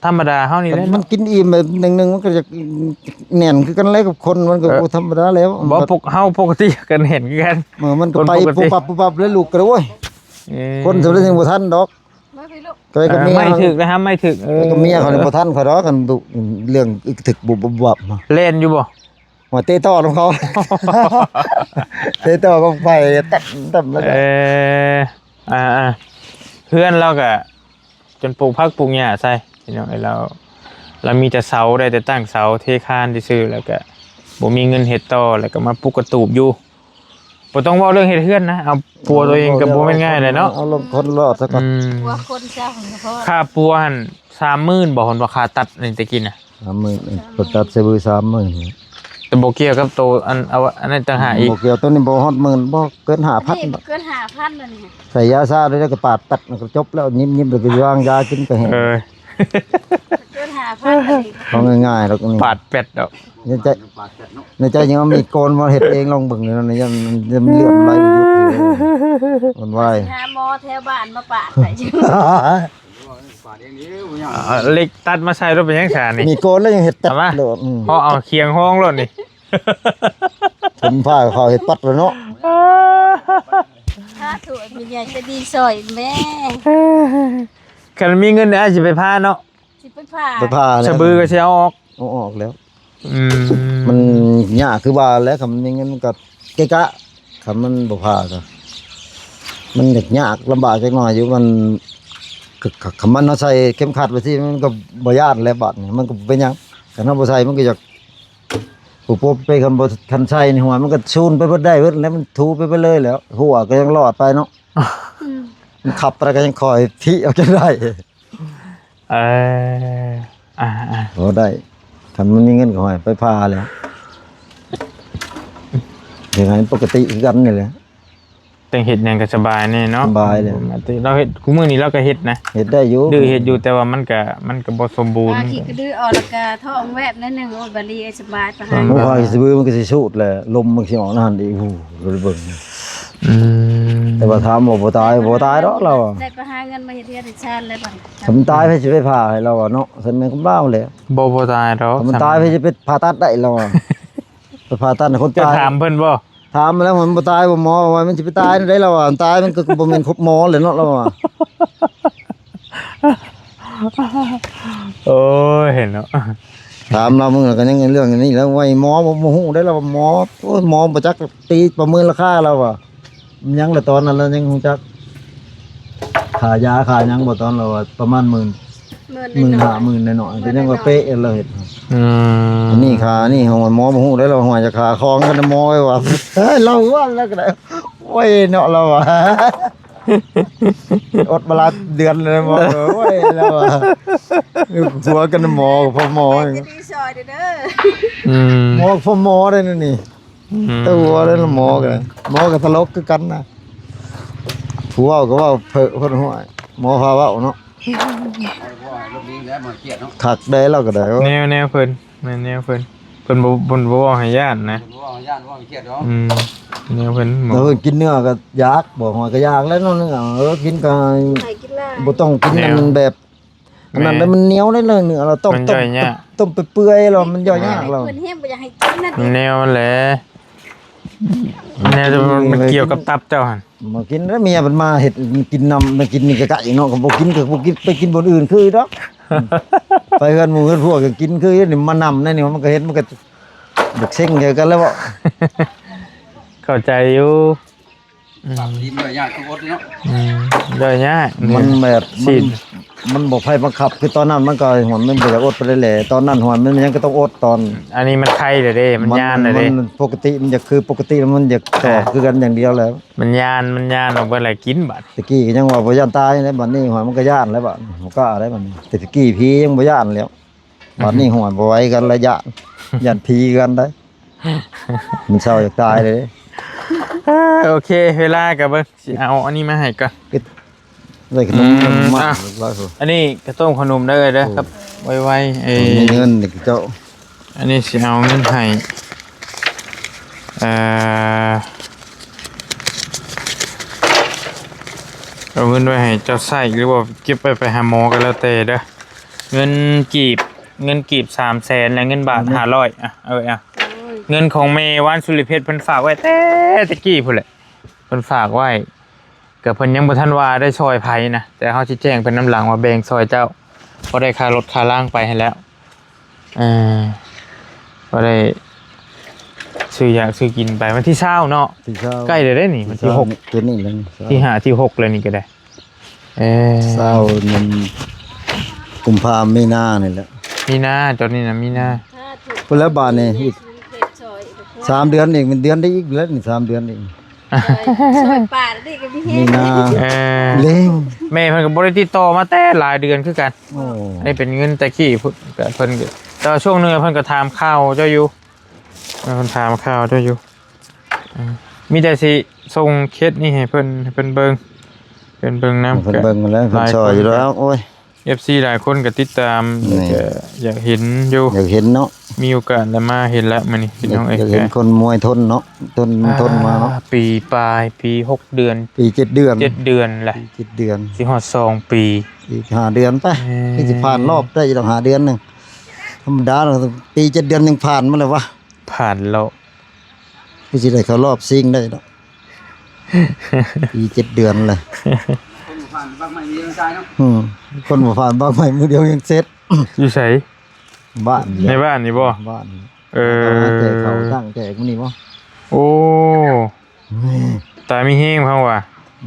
ທຳມະດາເຮົານີ້ແຫຼະ. ມັນກິນອີ່ມແບບໜຶ່ງໆ ມັນກໍຈະແໜ້ນຄືກັນແຫຼະກັບຄົນ ມັນກໍ ເອີ ບໍ່ທຳມະດາແລ້ວ. ບໍ່ ປົກ ເຮົາປົກກະຕິກໍແໜ້ນຄືກັນ. ເອີ ມັນກໍໄປປຸບປັບປຸບປັບແລ້ວ ລຸກກໍ ໂອ້ຍ ເອີ ຄົນສ່ຳໃດຍັງບໍ່ທັນດອກ. ມາພີ່ລູກ ກໍ ເອີ ກໍເມຍ ໄມ້ຖືກນະ ໄມ້ຖືກ. ເອີ ກໍເມຍເຂົານີ້ບໍ່ທັນຂ້ອຍດອກ ຄັນດຸ ເລື່ອງອຶກທຶກບຸບໆ ແລ່ນຢູ່ບໍ່? ຫົວເຕະຕໍ່ນຳເຂົາ ເຕະຕໍ່ກັບໄຟ ແຕັບ ແຕັບ ເອີ ອ່າໆ ເຮືອນລາວກະຈົນປູກຜັກປູກຫຍ້າໃສ່ພີ່ນ້ອງເອີຍ. ລາວ ລາວມີແຕ່ເສົາ ໄດ້ແຕ່ຕັ້ງເສົາເທຄານຊື່ໆ ແລ້ວກະບໍ່ມີເງິນເຮັດຕໍ່ ແລ້ວກະມາປຸກກະຕູບຢູ່. ບໍ່ຕ້ອງເວົ້າເລື່ອງເຮັດເຮືອນນະ ເອົາຜົວຕົວເອງກໍບໍ່ແມ່ນງ່າຍແຫຼະເນາະ. ເອົາລົງຄົນລອດຊະກ່ອນ ອືມ ຜົວຄົນເຈົ້າ ຄ່າປົວຫັ້ນສາມໝື່ນບໍ່? ເພິ່ນວ່າຄ່າຕັດນີ້ແຕ່ກີ້ນະ ສາມໝື່ນ ເພິ່ນຕັດໃສ່ມືສາມໝື່ນ. ແຕ່ບໍ່ກ່ຽວກັບໂຕ ອັນ ເອົາ ອັນນັ້ນຕ່າງຫາກອີກ. ບໍ່ກ່ຽວ ໂຕນີ້ບໍ່ຮອດໝື່ນ ບໍ່ເກີນຫ້າພັນ ນີ້ບໍ່ເກີນຫ້າພັນແລ້ວນີ້. ໃສ່ຢາຊາໄດ້ ແລ້ວກໍປາດຕັດ ແລ້ວກໍຈົບແລ້ວ. ຍິບໆ ແລ້ວກໍວາງຢາກິນໄປແຫ້ງ. ເອີ ເກີນຫ້າພັນ ເອົາງ່າຍໆ ດອກນີ້ ປາດແປັດດອກ. ໃນໃຈ ໃນໃຈຍັງເອົາມີດໂກນມາເຮັດເອງ ລອງເບິ່ງເນາະ. ຍັງ ຍັງເລືອດໄຫຼບໍ່ຢຸດຢູ່ ມັນວາຍ. ຫາໝໍແຖວບ້ານມາປາດໃຫ້. ເຫຼັກຕັດມາໃສ່ລົດເປັນຫຍັງຊະນີ້? ມີດໂກນແລ້ວຍັງເຮັດຕັດໂລດ. ອືມ ພໍເອົາຄຽງຮອງໂລດນີ້ ຜົມພາເຂົາເຮັດປັດແລ້ວເນາະ. ສາທຸ ແມ່ໃຫຍ່ໃຈດີຊ່ອຍແມ່. ຄັນມີເງິນອາດຊິໄປພາເນາະ. ຊິໄປຜ່າ ໄປຜ່າແລ້ວ ສະບືກໍຊິເອົາອອກ ເອົາອອກແລ້ວ. ອືມ ມັນຍາກຄືວ່າແຫຼະ ຄັນມັນມີເງິນມັນກໍເກະກະ. ຄັນມັນບໍ່ຜ່າກໍມັນຍາກລຳບາກຈັກໜ້ອຍຢູ່. ມັນ ຄ- ຄ- ຄັນມັນເຮົາໃສ່ເຂັມຂັດໄວ້ຊີ້ ມັນກໍບໍ່ຢ້ານແຫຼະ. ບາດນີ້ມັນກໍບໍ່ເປັນຫຍັງ ຄັນເຮົາບໍ່ໃສ່ມັນກໍຢາກ ປຸບໆ ໄປ. ຄັນບໍ່ ຄັນໃສ່ໃນຫົວມັນກໍຊູນໄປເບິດ ໄດ້ເບິດແລ້ວ ມັນຖູໄປເບິດເລີຍແລ້ວ. ຫົວກໍຍັງລອດໄປເນາະ ອືມ ມັນຂັບໄປກໍຍັງຄ່ອຍທິເອົາຈົນໄດ້. ເອີ ອ່າໆ ພໍໄດ້ ຄັນມັນມີເງິນກໍໃຫ້ໄປຜ່າແຫຼະ ເຮັດໃຫ້ມັນປົກກະຕິຄືກັນນີ້ແຫຼະ. ຈັ່ງເຮັດຫຍັງກໍສະບາຍແນ່ເນາະ ສະບາຍແຫຼະ. ລາວເຮັດ ຄູ່ມື້ນີ້ລາວກໍເຮັດນະ ເຮັດໄດ້ຢູ່ ດື້ເຮັດຢູ່ ແຕ່ວ່າມັນກໍ ມັນກໍບໍ່ສົມບູນ. ອາ ຂີ້ກະດື້ອອກ ແລ້ວກໍທ້ອງແວບໜ້ອຍໜຶ່ງ. ໂອ້ຍ ບາດນີ້ສະບາຍປານ ບໍ່ພໍຊິບື ມັນກໍຊິສູດແຫຼະ ລົມມັນຊິອອກນັ້ນອີກ. ໂອ້ ລະເບິ່ງ ອືມ ແຕ່ວ່າຖາມວ່າບໍ່ຕາຍ ບໍ່ຕາຍດອກລາວ ໄດ້ໄປຫາເງິນມາເຮັດເຮືອນເຮັດຊານແລ້ວ. ຄັນມັນຕາຍໃຜຊິໄປຜ່າໃຫ້ລາວວ່າເນາະ ຊັ້ນແມ່ນຂອງລາວແຫຼະ. ບໍ່ ບໍ່ຕາຍດອກ ຄັນມັນຕາຍໃຜຊິໄປຜ່າຕັດໄດ້ລາວວ່າ ໄປຜ່າຕັດໃຫ້ຄົນຕາຍ. ເຈົ້າຖາມເພິ່ນບໍ່? ຖາມມາແລ້ວ ມັນບໍ່ຕາຍບໍ່ ໝໍວ່າມັນຊິໄປຕາຍແນວໃດລາວວ່າ. ຕາຍມັນກໍບໍ່ແມ່ນຄົບໝໍແຫຼະເນາະລາວວ່າ. ໂອ້ຍ ເຫັນເນາະ ຖາມລາວມື້ລະກໍຍັງເລື່ອງນີ້ແຫຼະ. ໄວ້ໝໍບໍ່ ບໍ່ຮູ້ໄດ້ລາວວ່າ ໝໍ ໂອ້ຍ ໝໍບໍ່ຈັກຕີປະເມີນລາຄາລາວວ່າ. ຍັງລະຕອນນັ້ນລະຍັງຮູ້ຈັກ ຄ່າຢາຄ່າຫຍັງບໍ່ ຕອນລາວວ່າປະມານໝື່ນ ໝື່ນ ໝື່ນຫ້າ ໝື່ນໜ້ອຍໆ ກໍຍັງວ່າເປະລາວເຮັດ. ອືມ ອັນນີ້ຄ່ານີ້ຂອງໝໍບໍ່ຮູ້ໄດ້ລາວ ວ່າຈະຄ່າຂອງກັນໝໍໄວ້ວ່າ. ເຮີ້ຍ ລາວວ່າແລ້ວກໍໄດ້ ໂອ້ຍເນາະ ລາວວ່າ ອົດມາຫຼາຍເດືອນແລ້ວໝໍ. ໂອ້ຍ ລາວວ່າ ຜົວກັນໝໍກັບພໍ່ໝໍ ໄປດີຊ່ອຍເດີ. ອືມ ໝໍກັບພໍ່ໝໍໄດ໋ນີ້. ອືມ ແຕ່ວ່າໄດ້ລະໝໍກໍໄດ້ ໝໍກໍຕະຫຼົກຄືກັນນະ ຜູ້ເວົ້າກໍເວົ້າເພີ້ເພິ່ນ. ຫ້ວຍ ໝໍພາເວົ້າເນາະ ຄັກໄດ໋ ລາວກໍໄດ້. ແນວ ແນວເພິ່ນ ແມ່ນແນວເພິ່ນ. พิ่ນບໍ່ ເພິ່ນບໍ່ເວົ້າໃຫ້ຢ້ານນະ ເພິ່ນບໍ່ເວົ້າໃຫ້ຢ້ານ ເວົ້າໃຫ້ຄຽດດອກ ອືມ ແນວເພິ່ນ ແລ້ວເພິ່ນກິນເນື້ອກໍຢາກ ບອກຫອຍກໍຢາກແລ້ວເນາະ ເອີ ກິນກໍ ໃຫ້ກິນຫຼາຍ ບໍ່ຕ້ອງກິນ ແນວ ອັນແບບ ອັນນັ້ນ ແມ່ນ ແລ້ວມັນໜຽວເດ້ເນື້ອ ເຮົາຕົ້ມ ມັນຍ່ອຍຍາກ ຕົ້ມເປື່ອຍໆ ແລ້ວມັນຍ່ອຍຍາກ ແລ້ວ ເພິ່ນແຮງບໍ່ຢາກໃຫ້ກິນນະ ແນວນັ້ນແຫຼະ ແນວມັນ ມັນກ່ຽວກັບຕັບເຈົ້າຫັ້ນ ບໍ່ກິນແລ້ວ ເມຍເພິ່ນມາເຮັດກິນນຳ ມາກິນນີ້ໃກ້ໆເນາະ ກໍບໍ່ກິນ ກໍບໍ່ກິນ ໄປກິນບ່ອນອື່ນຄືດອກ ໄປເຮືອນໝູ່ເຮືອນພວກກໍກິນຄືນີ້ ມານຳແນວນີ້ ມັນກໍເຮັດ ມັນກໍ ຢາກເຊັງໃສ່ກັນແລ້ວເບາະ ເຂົ້າໃຈຢູ່ ອືມ ປັບດິນດ້ວຍຍາກ ຕ້ອງອົດເນາະ ອືມ ດ້ວຍຍາກ ມັນແບບ ມັນ ມັນບໍ່ໃຜບັງຄັບ ຄືຕອນນັ້ນມັນກໍຫວນ ມັນບໍ່ຢາກອົດປານໃດແຫຼະ ຕອນນັ້ນຫວນ ມັນຍັງກໍຕ້ອງອົດຕອນ ອັນນີ້ມັນໄຄແລ້ວເດ້ ມັນ ມັນ ຢ້ານແລ້ວເດ້ ມັນປົກກະຕິ ມັນຢາກຄືປົກກະຕິ ແລ້ວມັນຢາກຕໍ່ ອ່າ ຄືກັນຢ່າງດຽວແລ້ວ ມັນຢ້ານ ມັນຢ້ານອອກເບິດແລ້ວ ກິນບາດ ແຕ່ກີ້ກໍຍັງວ່າບໍ່ຢ້ານຕາຍແຫຼະ ບາດນີ້ຫວນ ມັນກໍຢ້ານແລ້ວ ບາດນີ້ບໍ່ກ້າແລ້ວ ບາດນີ້ ແຕ່ກີ້ຜີຍັງບໍ່ຢ້ານແລ້ວ ບາດນີ້ຫວນບໍ່ໄຫວກັນລະ ຢ້ານ ຢ້ານຜີກັນໄດ໋ ມັນເສົ້າຢາກຕາຍເລີຍ ເອີ ໂອເຄ ເວລາກໍເບິ່ງ ຊິເອົາອັນນີ້ມາໃຫ້ກ່ອນ ໄດ້ຂະໜົມ ອືມ ມາ ອ່ະ ອັນນີ້ກະຕົ້ມຂະໜົມເດີ ເດີ ໂອ້ ກັບໄວໆ ເອີ ມີເງິນນີ້ເຈົ້າ ອັນນີ້ຊິເອົາເງິນໃຫ້ ເອີ ເອົາເງິນໄວ້ໃຫ້ເຈົ້າໃຊ້ ຫຼືວ່າເກັບໄວ້ໄປຫາໝໍກໍແລ້ວແຕ່ເດີ ເງິນກີບ ເງິນກີບສາມແສນ ແລະ ເງິນບາດ ອືມ ຫ້າຮ້ອຍ ອ່ະ ເອົາໄວ້ ອ່ະ ໂອ້ຍ ເງິນຂອງແມ່ວານສຸລິເພັດ ເພິ່ນຝາກໄວ້ແຕ່ແຕ່ກີ້ພຸ້ນແຫຼະ ເພິ່ນຝາກໄວ້ ກໍເພິ່ນຍັງບໍ່ທັນວ່າໄດ້ຊ່ອຍໃຜນະ ແຕ່ເຮົາຊິແຈ້ງເພິ່ນນຳຫຼັງວ່າແບ່ງຊ່ອຍເຈົ້າ ພໍໄດ້ຄ່າລົດຄ່າລາງໄປຫັ້ນແຫຼະ ເອີ ກໍໄດ້ຊື້ຢາກຊື້ກິນໄປ ວັນທີຊາວເນາະ ທີຊາວ ໃກ້ແລ້ວເດ້ນີ້ ວັນທີຫົກ ທີຫ້າ ທີຫົກແລ້ວນີ້ກໍໄດ້ ເອີ ຊາວ ມັນກຸມພາ ມີນານີ້ແຫຼະ ມີນາ ຕອນນີ້ນະ ມີນາ ພຸ້ນແລ້ວບາດນີ້ອີກສາມເດືອນອີກ ເປັນເດືອນໄດ້ອີກແລ້ວນີ້ ສາມເດືອນອີກ ຊ່ອຍ ຊ່ອຍປ້ານີ້ກໍມີແຮງ ມີນາ ເອີ ເລັງ ແມ່ເພິ່ນກໍບໍ່ໄດ້ຕິດຕໍ່ມາແຕ່ຫຼາຍເດືອນຄືກັນ ໂອ້ ອັນນີ້ເປັນເງິນແຕ່ກີ້ພຸ້ນ ກໍເພິ່ນກໍ ແຕ່ວ່າຊ່ວງໜຶ່ງເພິ່ນກໍຖາມຂ່າວເຈົ້າຢູ່ ເອີ ເພິ່ນຖາມຂ່າວເຈົ້າຢູ່ ເອີ ມີແຕ່ຊິສົ່ງເຄສນີ້ໃຫ້ເພິ່ນ ໃຫ້ເພິ່ນເບິ່ງ ເພິ່ນເບິ່ງນຳ ເພິ່ນເບິ່ງແລ້ວ ເພິ່ນຊ່ອຍຢູ່ແລ້ວ ໂອ້ຍ ເອັຟຊີຫຼາຍຄົນກໍຕິດຕາມ ແມ່ນ ແລ້ວກໍຢາກເຫັນຢູ່ ຢາກເຫັນເນາະ ມີໂອກາດແລ້ວມາເຫັນລະມື້ນີ້ ພີ່ນ້ອງເອີຍ ຢາກເຫັນຄົນມວຍທົນເນາະ ທົນ ທົນມາເນາະ ອ່າ ປີປາຍ ປີຫົກເດືອນ ປີເຈັດເດືອນ ເຈັດເດືອນລະ ປີເຈັດເດືອນ ຊິຮອດສອງປີ ອີກຫ້າເດືອນໄປ ເອີ ຄືຊິຜ່ານລອບໄດ້ອີກດອກ ຫ້າເດືອນໜຶ່ງ ທຳມະດາ ປີເຈັດເດືອນຍັງຜ່ານມາແລ້ວວະ ຜ່ານແລ້ວ ຄືຊິໄດ້ເຂົ້າລອບຊິງໄດ້ເນາະ ປີເຈັດເດືອນແຫຼະ ຄົນບໍ່ຜ່ານບັກໄມ້ມື້ດຽວຍັງຕາຍເນາະ ອືມ ຄົນບໍ່ຜ່ານບັກໄມ້ມື້ດຽວຍັງເສັດ ຢູ່ໃສ? ບ້ານ ໃນບ້ານນີ້ບໍ່? ບ້ານ ເອີ ແຈກເຂົ້າຕັ້ງແຈກມື້ນີ້ບໍ່? ໂອ້ ຕາຍມີແຮງເຮົາວ່າ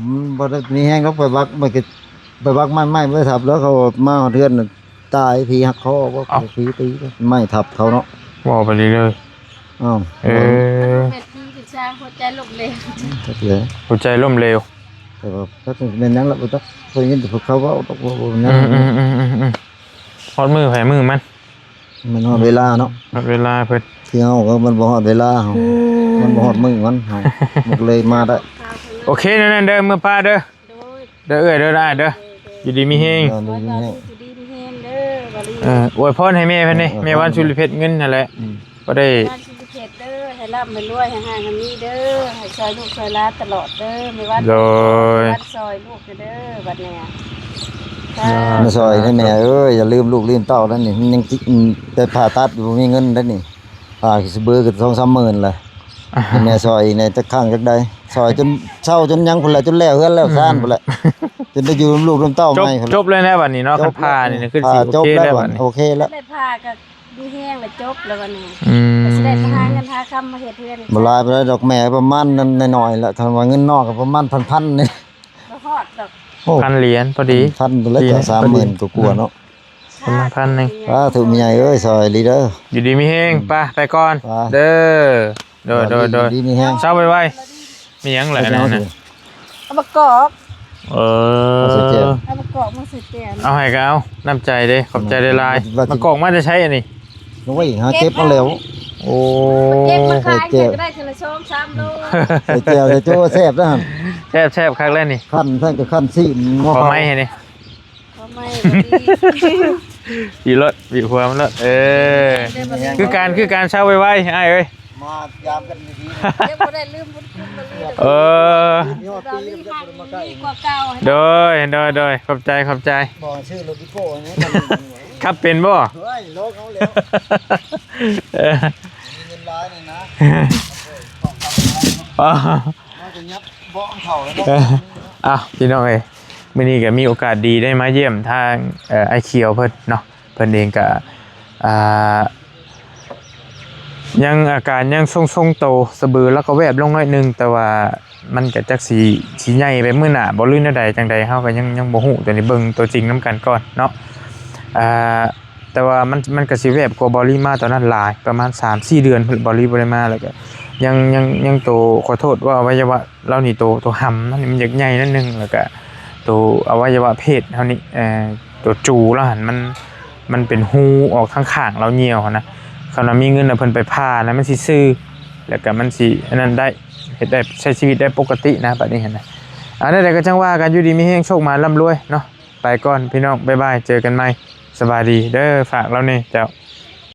ມັນບໍ່ໄດ້ມີແຮງດອກ ໄປບັກ ໄປບັກໄມ້ ໄມ້ໄປທັບ ແລ້ວເຂົາມາຮອດເຮືອນ ຕາຍ ຜີຫັກຄໍບໍ່ ເອົ້າ ຜີຕີໄມ້ທັບເຂົາເນາະ ເວົ້າໄປເລື້ອຍໆ ອ້າວ ເອີ ເປັນຜີເປັນຊາງ ຫົວໃຈລົ້ມເຫຼວ ຈັກແຫຼະ ຫົວໃຈລົ້ມເຫຼວ ແຕ່ວ່າຈັກແມ່ນຫຍັງລະ ບໍ່ຈັກ ໄດ້ຍິນແຕ່ພວກເຂົາເວົ້າດອກ ວ່າບໍ່ແມ່ນຫຍັງ ອືມໆ ຮອດມື້ໃຜມື້ມັນ ມັນຮອດເວລາເນາະ ຮອດເວລາເພິ່ນ ທີ່ເຮົາກໍມັນບໍ່ຮອດເວລາເຮົາ ມັນບໍ່ຮອດມື້ມັນ ເຮົາ ມັນກໍເລີຍມາໄດ້ ໂອເຄ ນັ້ນເດີ ເມືອປ້າເດີ ໂດຍ ເດີເອື້ອຍເດີອ້າຍເດີ ໂດຍ ຢູ່ດີມີແຮງ ເອີ ຢູ່ດີມີແຮງ ຢູ່ດີມີແຮງເດີ ບາລີ ເອີ ອວຍພອນໃຫ້ແມ່ເພິ່ນນີ້ ເອີ ແມ່ວານສຸລິເພັດເງິນຫັ້ນແຫຼະ ອືມ ບໍ່ໄດ້ ວານສຸລິເພັດເດີ ໃຫ້ລ່ຳໃຫ້ລວຍ ໃຫ້ຮັ່ງໃຫ້ມີເດີ ໃຫ້ຊ່ອຍລູກຊ່ອຍຫຼານຕະຫຼອດເດີ ແມ່ວານ ໂດຍ ແມ່ວານຊ່ອຍລູກເດີ ບັດນີ້ ມາຊ່ອຍໃຫ້ແມ່ເອີຍ ຢ່າລືມລູກລືມເຕົ້ານັ້ນນີ້ ມັນຍັງ ໄປຜ່າຕັດຢູ່ ບໍ່ມີເງິນເດ້ນີ້ ຄ່າຊິເບີກໍສອງສາມໝື່ນແຫຼະ ໃຫ້ແມ່ຊ່ອຍອີກແດ່ ຈັກຄັ້ງຈັກໃດ ຊ່ອຍຈົນເຊົາຈົນຫຍັງພຸ້ນແຫຼະ ຈົນແລ້ວເຮືອນແລ້ວຊານພຸ້ນແຫຼະ ອືມ ຈົນໄດ້ຢູ່ນຳລູກນຳເຕົ້າໃໝ່ພຸ້ນແຫຼະ ຈົບເລີຍແນວບັດນີ້ເນາະ ຄັນຜ່ານີ້ນະ ຄືຊິໂອເຄແລ້ວບັດນີ້ ໂອເຄແລ້ວ ໄດ້ຜ່າກໍມີແຮງແລ້ວ ຈົບແລ້ວບັດນີ້ ອືມ ກໍຊິໄດ້ໄປຫາເງິນຫາຄຳມາເຮັດເຮືອນ ບໍ່ຫຼາຍປານໃດດອກແມ່ ປະມານນັ້ນໜ້ອຍໆແຫຼະ ຄັນວ່າເງິນນອກກໍປະມານພັນໆນີ້ ບໍ່ຮອດດອກ ໂອ້ ພັນຫຼຽນພໍດີ ພັນໄປແລ້ວ ສາມໝື່ນກວ່າໆເນາະ ປະມານພັນໜຶ່ງ ສາທຸແມ່ໃຫຍ່ເອີຍ ຊ່ອຍອີ່ຫຼີເດີ ຢູ່ດີມີແຮງ ອືມ ໄປ ໄປກ່ອນ ໄປ ເດີ ໂດຍ ໂດຍ ໂດຍ ຢູ່ດີມີແຮງ ເຊົາໄວໆ ມີຫຍັງແຫຼະນັ້ນນະ ເອົາມາກອກ ເອີ ເອົາມາກອກມາໃສ່ແກງ ເອົາໃຫ້ກໍເອົາ ນ້ຳໃຈເດ້ ຂອບໃຈຫຼາຍໆ ມາກອກມາແຕ່ໃສອັນນີ້? ໂອ້ຍ ຫາເກັບມາແລ້ວ ໂອ້ ເກັບມາຂາຍ ເກັບກໍໄດ້ເທື່ອລະສອງສາມໂລ ໃສ່ແຈ່ວ ໃສ່ໂຈ້ແຊບເດ້ ແຊບໆ ຄັກແລ້ວນີ້ ຄັ້ນຊັ້ນກໍຄັ້ນຊີ້ນ ຂໍໄມ້ໃຫ້ແດ່ ຂໍໄມ້ກໍດີ ບີລົດ ບີຫົວມັນລົດ ເອີ ຄືການ ຄືການ ເຊົາໄວໆ ອ້າຍເອີຍ ມາຢາມກັນດີໆ ຍັງບໍ່ໄດ້ລືມບຸນຄຸນມາລີເດີ ເອີ ຍອດປີກໍບໍ່ໄດ້ມາໃກ້ ກວ່າເກົ່າ ໂດຍ ໂດຍ ໂດຍ ຂອບໃຈ ຂອບໃຈ ບໍ່ຊື້ລົດອີໂກ້ນີ້ ຂັບເປັນບໍ່? ໂອ້ຍ ໂລກເຮົາແລ້ວ ເອີ ມີເງິນຫຼາຍນີ້ນະ ອໍ ເຮົາຈະຫຍັບເບາະເຂົາແລ້ວ ເອີ ເອົ້າ ພີ່ນ້ອງເອີຍ ມື້ນີ້ກໍມີໂອກາດດີໄດ້ມາຢ້ຽມທາງ ເອີ ອ້າຍຂຽວເພິ່ນເນາະ ເພິ່ນເອງກໍ ອ່າ ຍັງອາການຍັງຊົງໆໂຕ ສະບືລາວກໍແວບລົງໜ້ອຍໜຶ່ງ ແຕ່ວ່າມັນກໍຈັກຊິ ຊິໃຫຍ່ໄປມື້ໜ້າບໍ່ ຫຼືແນວໃດ ຈັ່ງໃດເຮົາກໍຍັງ ຍັງບໍ່ຮູ້ ຕົວນີ້ເບິ່ງຕົວຈິງນຳກັນກ່ອນເນາະ ອ່າ ແຕ່ວ່າມັນ ມັນກໍຊິແວບກວ່າເບົາລີມາຕອນນັ້ນຫຼາຍ ປະມານສາມສີ່ເດືອນພຸ້ນ ເບົາລີບໍ່ໄດ້ມາ ແລ້ວກໍຍັງ ຍັງ ຍັງໂຕ ຂໍໂທດວ່າອະໄວຍະວະລາວນີ້ ໂຕ ໂຕຫຳມັນນີ້ມັນຢາກໃຫຍ່ໜ້ອຍໜຶ່ງ ແລ້ວກໍໂຕອະໄວຍະວະເພດເຮົານີ້ ເອີ ໂຕຈູລາວຫັ້ນມັນ ມັນເປັນຮູອອກທາງຂ້າງລາວຍ່ຽວຫັ້ນນະ ຄັນວ່າມີເງິນນະເພິ່ນໄປຜ່ານະ ມັນຊິຊື່ ແລ້ວກໍມັນຊິອັນນັ້ນໄດ້ ເຮັດໄດ້ ໃຊ້ຊີວິດໄດ້ປົກກະຕິນະ ບັດນີ້ຫັ້ນນະ ອັນໃດໆກໍຈັ່ງວ່າກັນ ຢູ່ດີມີແຮງ ໂຊກໝານ ລ່ຳລວຍເນາະ ໄປກ່ອນພີ່ນ້ອງ ບາຍບາຍ ເຈີກັນໃໝ່ ສະບາຍດີເດີ ຝາກລາວແດ່ເຈົ້າ.